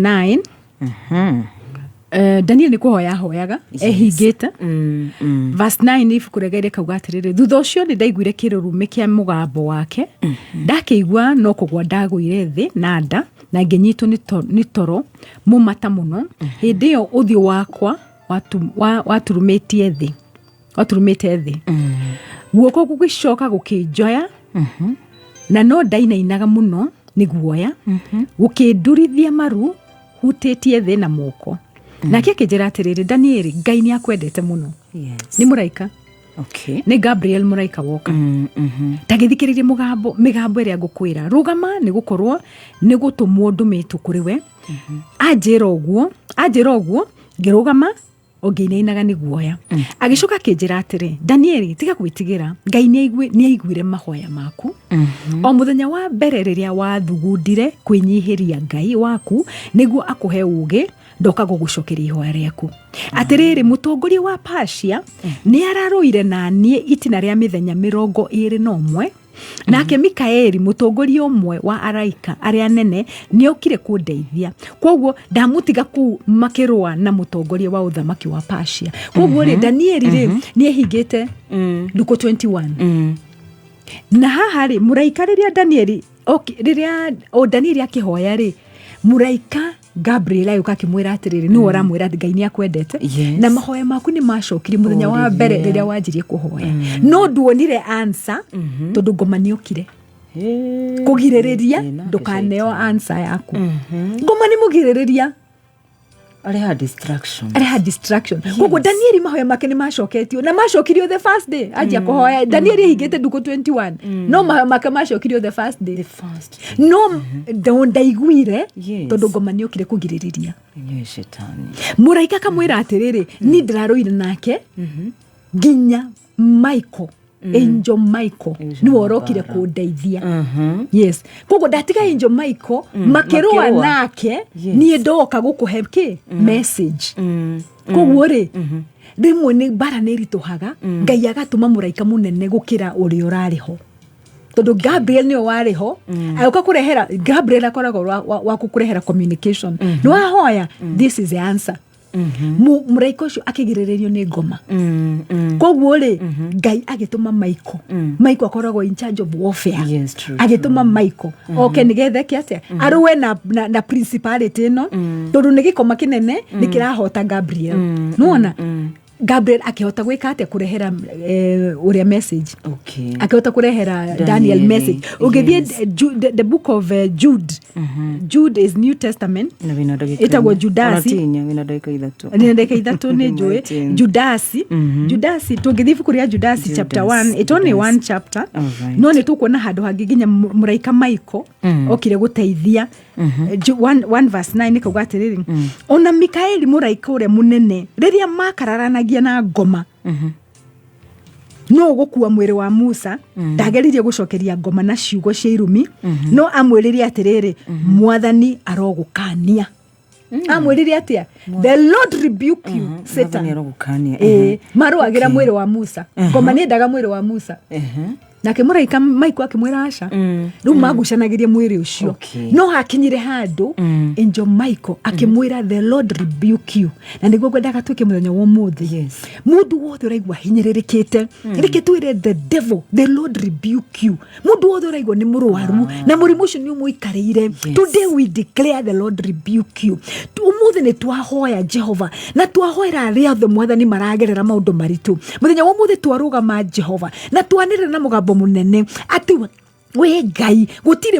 9. Daniel nĩ kũhoya ahoyaga ehingĩte. Verse 9, ibuku rĩa Ngai rĩkauga atĩrĩrĩ, "Thutha ũcio nĩ ndaiguire kĩrũrumĩ kĩa mũgambo wake. Ndakĩigua no kũgwa ndagũire thĩ na nda na ngĩnyitwo nĩ toro mũmata mũno. Hĩndĩ ĩyo ũthiũ wakwa waturumĩtie thĩ, waturumĩte thĩ. Guoko gũgĩcoka gũkĩnjoya, na no ndainainaga mũno nĩ guoya, gũkĩndurithia maru hutĩtie thĩ na moko. Nake akĩnjĩra atĩrĩrĩ, 'Danieli, Ngai nĩ akwendete mũno.'" Nĩ mũraika. Nĩ Gabriel mũraika woka. "Tagĩthikĩrĩrie mũgambo mĩgambo ĩrĩa ngũkwĩra. Rũgama, nĩ gũkorwo nĩ gũtũmwo ndũmĩtwo kũrĩ we." Anjĩra ũguo ngĩrũgama o ngĩinainaga nĩ guoya. Agĩcoka akĩnjĩra atĩrĩ, 'Danieli, tiga gwĩtigĩra. Ngai nĩ aiguire mahoya maku o mũthenya wa mbere rĩrĩa wathugundire kwĩnyihĩria Ngai waku nĩguo akũhe ũũgĩ. Ndoka gũgũcokeria ihoya rĩaku. Atĩrĩrĩ, mũtongoria wa Pacia nĩ ararũire na niĩ itina rĩa mĩthenya 21, nake Mikaeli, mũtongoria ũmwe wa araika arĩa anene, nĩ okire kũndeithia. Kwoguo ndamũtiga kũu makĩrũa na mũtongoria wa ũthamaki wa Pacia.'" Kwoguo rĩ, Danieli rĩ, nĩ ehingĩte ndukũ 21. Na haha rĩ, mũraika rĩrĩa Danieli rĩrĩa o Danieli akĩhoya rĩ, mũraika Gabriel agĩũka akĩmwĩra atĩrĩrĩ, nĩwe ũramwĩra atĩ Ngai nĩ akwendete na mahoya maku nĩ macokire mũthenya wa mbere rĩrĩa wanjirie kũhoya, no nduonire answer tondũ ngoma nĩ okire kũgirĩrĩria ndũkaneo answer yaku. Ngoma nĩ mũgirĩrĩria. Areha distraction. Areha distraction. Koguo Danieli mahoya make nĩ macoketio, na macokirio the first day anjia kũhoya. Danieli ehingĩte ndukũ 21, no mahoya make macokirio the first day. The first. No ndaiguire tondũ ngoma nĩ okire kũgirĩrĩria. Enyewe shetani. Mũraika akamwĩra atĩrĩrĩ, ni ndĩrarũire nake nginya Michael, Angel Michael nĩwe ũrokire kũndeithia. Yes, koguo ndatiga Angel Michael makĩrũa Makĩrũa. nake. Niĩ ndoka gũkũhe kĩ message. Koguo rĩ, rĩmwe nĩ mbara nĩ ĩritũhaga, Ngai agatũma mũraika mũnene gũkĩra ũrĩa ũrarĩ ho, tondũ Gabriel nĩwe warĩ ho agĩũka kũrehera. Gabriel akoragwo wa gũkũrehera communication. Nĩ wahoya, this is the answer. Mũraika ũcio akĩgirĩrĩrio nĩ ngoma. Koguo rĩ, Ngai agĩtũma Michael. Michael akoragwo in charge of warfare. Agĩtũma Michael oke nĩgetha eke atĩa? Arũe na principality ĩno, tondũ nĩ gĩkoma kĩnene nĩ kĩrahota Gabriel. Nĩwona Gabriel akĩhota gwĩka atĩa? Kũrehera ũrĩa message. Akĩhota kũrehera Daniel Danieli, message. Ũngĩthiĩ the book of Jude. Jude is New Testament. Na wĩna ndagĩka Ĩtagwo 4. Judasi. Ona ti 4, wĩna ndagĩka 3. Nĩ ndagĩka 3, nĩ njũĩ. Martin. Judasi, tũngĩthiĩ ibuku rĩa Judasi chapter Judas, 1, it's only Judas. one chapter, no nĩ tũkuona handũ hangĩ nginya mũraika Michael okire gũteithia. 1 verse 9 nĩ kauga atĩrĩrĩ, "Ona Mikaeli mũraika ũrĩa mũnene, rĩrĩa makararanagia na ngoma no gũkua mwĩrĩ wa Musa, ndageririe gũcokeria ngoma na ciugo cia irumi, no amwĩrire atĩrĩrĩ, 'Mwathani arogũkania.'" Amwĩrire atĩa? "The Lord rebuke you, Satan." Mwathani arogũkania. Ĩĩ, marũagĩra mwĩrĩ wa Musa. Ngoma nĩ endaga mwĩrĩ wa Musa. Nake mũraika Michael akĩmwĩra aca. Rĩu magucanagĩria mwĩrĩ ũcio. No hakinyire handũ Angel Michael akĩmwĩra, "The Lord rebuke you." Na nĩguo ngwendaga twĩke mũthenya wa ũmũthĩ. Mũndũ wothe ũraigua hinyĩrĩrĩkĩte, reke twĩre the devil, "The Lord rebuke you." Mũndũ wothe ũraigua nĩ mũrwaru na mũrimũ ũcio nĩ ũmũikarĩire, today we declare, "The Lord rebuke you." Ũmũthĩ nĩ twahoya Jehova na twahoera arĩa othe, Mwathani, maragerera maũndũ maritũ. Mũthenya wa ũmũthĩ twarũgama, Jehova, na twanĩrĩra na mũgambo mũnene atĩ we Ngai, gũtirĩ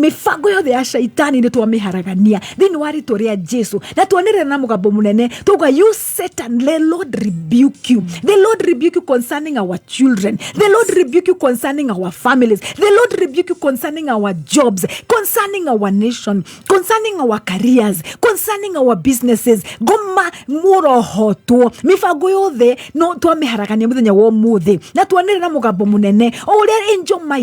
mĩbango yothe ya Shaitani nĩ twamĩharagania thĩinĩ wa rĩtwa rĩa Jesu, na twanĩrĩra na mũgambo mũnene tuga, "You Satan, the Lord rebuke you. The Lord rebuke you concerning our children. The Lord rebuke you concerning our families. The Lord rebuke you concerning our jobs, concerning our nation, concerning our careers, concerning our businesses." Ngoma mũrohotwo, mĩbango yothe no twamĩharagania mũthenya wa ũmũthĩ, na twanĩrĩra na mũgambo mũnene o ũrĩa Angel Michael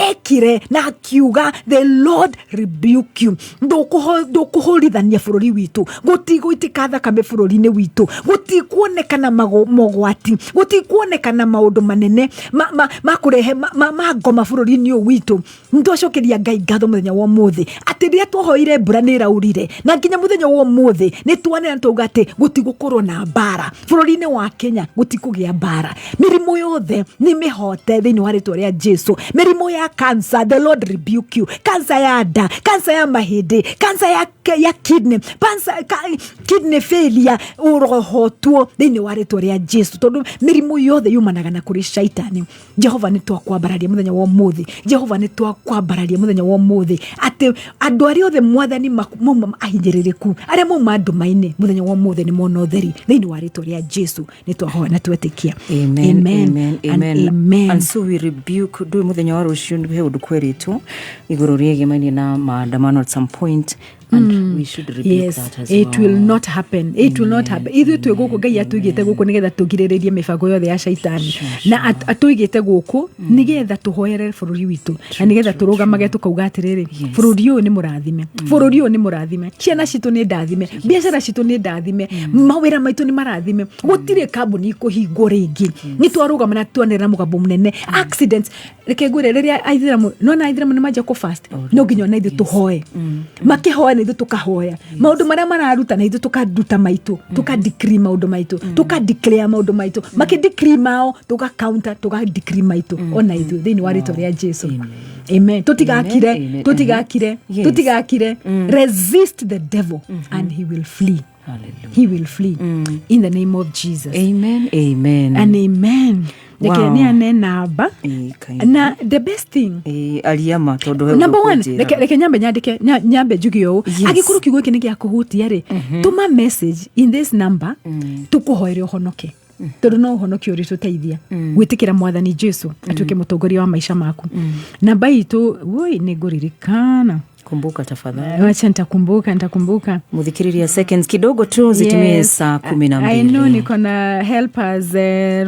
ekire na akiuga, "The Lord rebuke you." Ndũkũhũrithania bũrũri witũ, gũtigũitĩka thakame bũrũri-inĩ witũ, gũtikuonekana mogwati, gũtikuonekana maũndũ manene ma kũrehe ma ngoma bũrũri-inĩ ũyũ witũ. Nĩtwacokeria Ngai ngatho mũthenya wa ũmũthĩ atĩ rĩrĩa twahoire mbura nĩ ĩraurire, na nginya mũthenya wa ũmũthĩ nĩ twanĩra twauga atĩ gũtigũkorwo na mbara bũrũri-inĩ wa Kenya, gũtikũgĩa mbara. Mĩrimũ yothe nĩ mĩhote thĩinĩ wa rĩtwa rĩa Jesu. Mĩrimũ ya cancer, the Lord rebuke you. Cancer ya nda, cancer ya mahĩndĩ, cancer ya kidney, cancer, kidney failure, ũrohotwo thĩinĩ wa rĩtwa rĩa Jesu, tondũ mĩrimũ yothe yumanaga na kũrĩ Shaitani. Jehova, nĩ twakwambararia mũthenya wa ũmũthĩ. Jehova, nĩ twakwambararia mũthenya wa ũmũthĩ atĩ andũ arĩa othe, Mwathani, mauma ahinyĩrĩrĩku, arĩa mauma nduma-inĩ, mũthenya wa ũmũthĩ nĩ mona ũtheri thĩinĩ wa rĩtwa rĩa Jesu. Nĩ twahoya na twetĩkia. Amen, amen, and amen. Amen. And so we rebuke ndũĩ mũthenya wa rũciũ he ũndũ kwerĩtwo igũrũ rĩegemainie na maandamano at some point, and we should rebuke that as It well. will not happen, it will not happen. Ithuĩ twĩ gũkũ, Ngai atũigĩte gũkũ nĩgetha tũgirĩrĩrie mĩbango yothe ya Shaitani, na atũigĩte gũkũ nĩgetha tũhoere bũrũri witũ, na nĩgetha tũrũgamage tũkauga atĩrĩrĩ, bũrũri ũyũ nĩ mũrathime, bũrũri ũyũ nĩ mũrathime, ciana citũ nĩ ndathime, biacara citũ nĩ ndathime, mawĩra maitũ nĩ marathime, gũtirĩ kambuni ikũhingwo rĩngĩ. Nĩ twarũgama na twanĩrĩra mũgambo mũnene. Accidents, reke ngwĩre, rĩrĩa aithĩramu nona aithĩramu nĩ manjia kũ fast, no nginya ona ithuĩ tũhoe. Makĩhoya na ithuĩ tũkahoya, maũndũ marĩa mararuta na ithuĩ tũkaruta maitũ, tũka decree maũndũ maitũ, tũka declare maũndũ maitũ. Makĩ decree mao, tũga counter, tũga decree maitũ ona ithuĩ thĩinĩ wa rĩtwa rĩa Jesu. Amen. Tũtigakire. Amen. Tũtigakire. Tũtigakire. Resist the devil and he will flee. Hallelujah. He will flee in the name of Jesus. Amen, amen. And amen. Reke nĩ ane namba. Ĩĩ, kaingĩ. Na the best thing, Ĩĩ, ariama tondũ he ũndũ number one, ũkũnjĩra. reke nyambe nyandĩke, nyambe njuge ũũ. Angĩkorwo kiugo gĩkĩ nĩ gĩa kũhutia rĩ, tũma message in this number tũkũhoere ũhonoke, tondũ no ũhonokio ũrĩtũteithia gwĩtĩkĩra Mwathani Jesu atuĩke mũtongoria wa maica maku. Namba itũ, woi, nĩ ngũririkana. Kumbuka tafadhali. Wacha, nitakumbuka, nitakumbuka. Muthikiriria, seconds kidogo tu zitimie saa kumi na I know. mbili. Niko na helpers.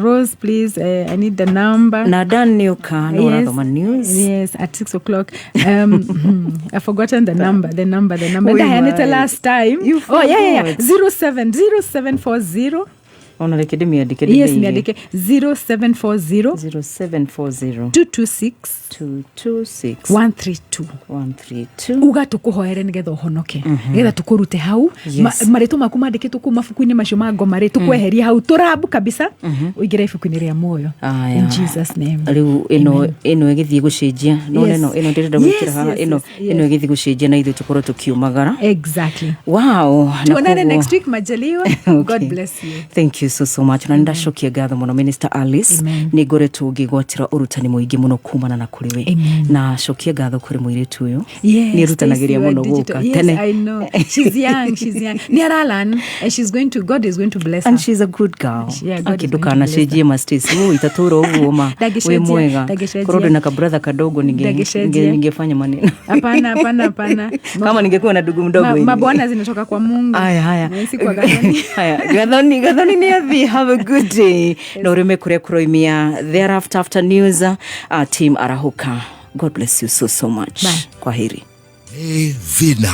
Rose, please, I need the number. Na Dan nĩũka nĩ ũrathoma news. Yes, at 6 o'clock. I've forgotten the number, the number, the number. Oi, Ndaheanĩte my. last time. You Oh, yeah. forgot. 07 0740. Ona reke ndĩmĩandĩke. Yes, Ndĩmĩige. miandike 0740 0740 226 226 132. 132. Uga tũkũhoere nĩgetha ũhonoke, nĩgetha tũkũrute hau. Marĩtwa maku mandĩkĩtwo kũu mabuku-inĩ macio ma ngoma rĩ, tũkweherie hau tũrambu kabisa, ũingĩre ibuku-inĩ rĩa muoyo. Aya. In Jesus' name. Rĩu ĩno ĩgĩthiĩ gũcenjia no ĩno ndĩrenda gwĩkĩra haha. Ĩno ĩno ĩgĩthiĩ gũcenjia na ithuĩ tũkorwo tũkiumagara. Exactly. Wow, na Tuonane next week majaliwa. Okay. God bless you. Thank you so so much, na nĩndacokia ngatho mũno, Minister Alice. Amen. Nĩ ngoretwo ngĩgwatĩra ũrutani mũingĩ mũno kumana na kũrĩ we. Amen. Na cokia ngatho kũrĩ mũirĩtu ũyũ, nĩ erutanagĩria Stacy wa mũno digital. gũka Yes, tene. I know. She's young. She's young. Nĩ and she's going to, God is going to bless And her. she's a good girl. Yeah, God Aki is going to bless ndũkanacenjie ma Stacy, ũ itatũra ũguo ma wĩ Ndangĩcenjia, mwega. ndangĩcenjia. Korwo ndĩ na kabrother kadogo Ndangĩcenjia. ningefanya maneno. Hapana, hapana, hapana. Kama ningekuwa na ndugu mdogo hivi. Mabwana zinatoka kwa Mungu. Haya, haya. Si kwa Gathoni. Haya, Gathoni, Gathoni nĩ athi. Have a good day na ũrĩme kũrĩa kũroimia thereafter, after news, team arahuka. God bless you so so much. Bye. Kwa heri. Thina.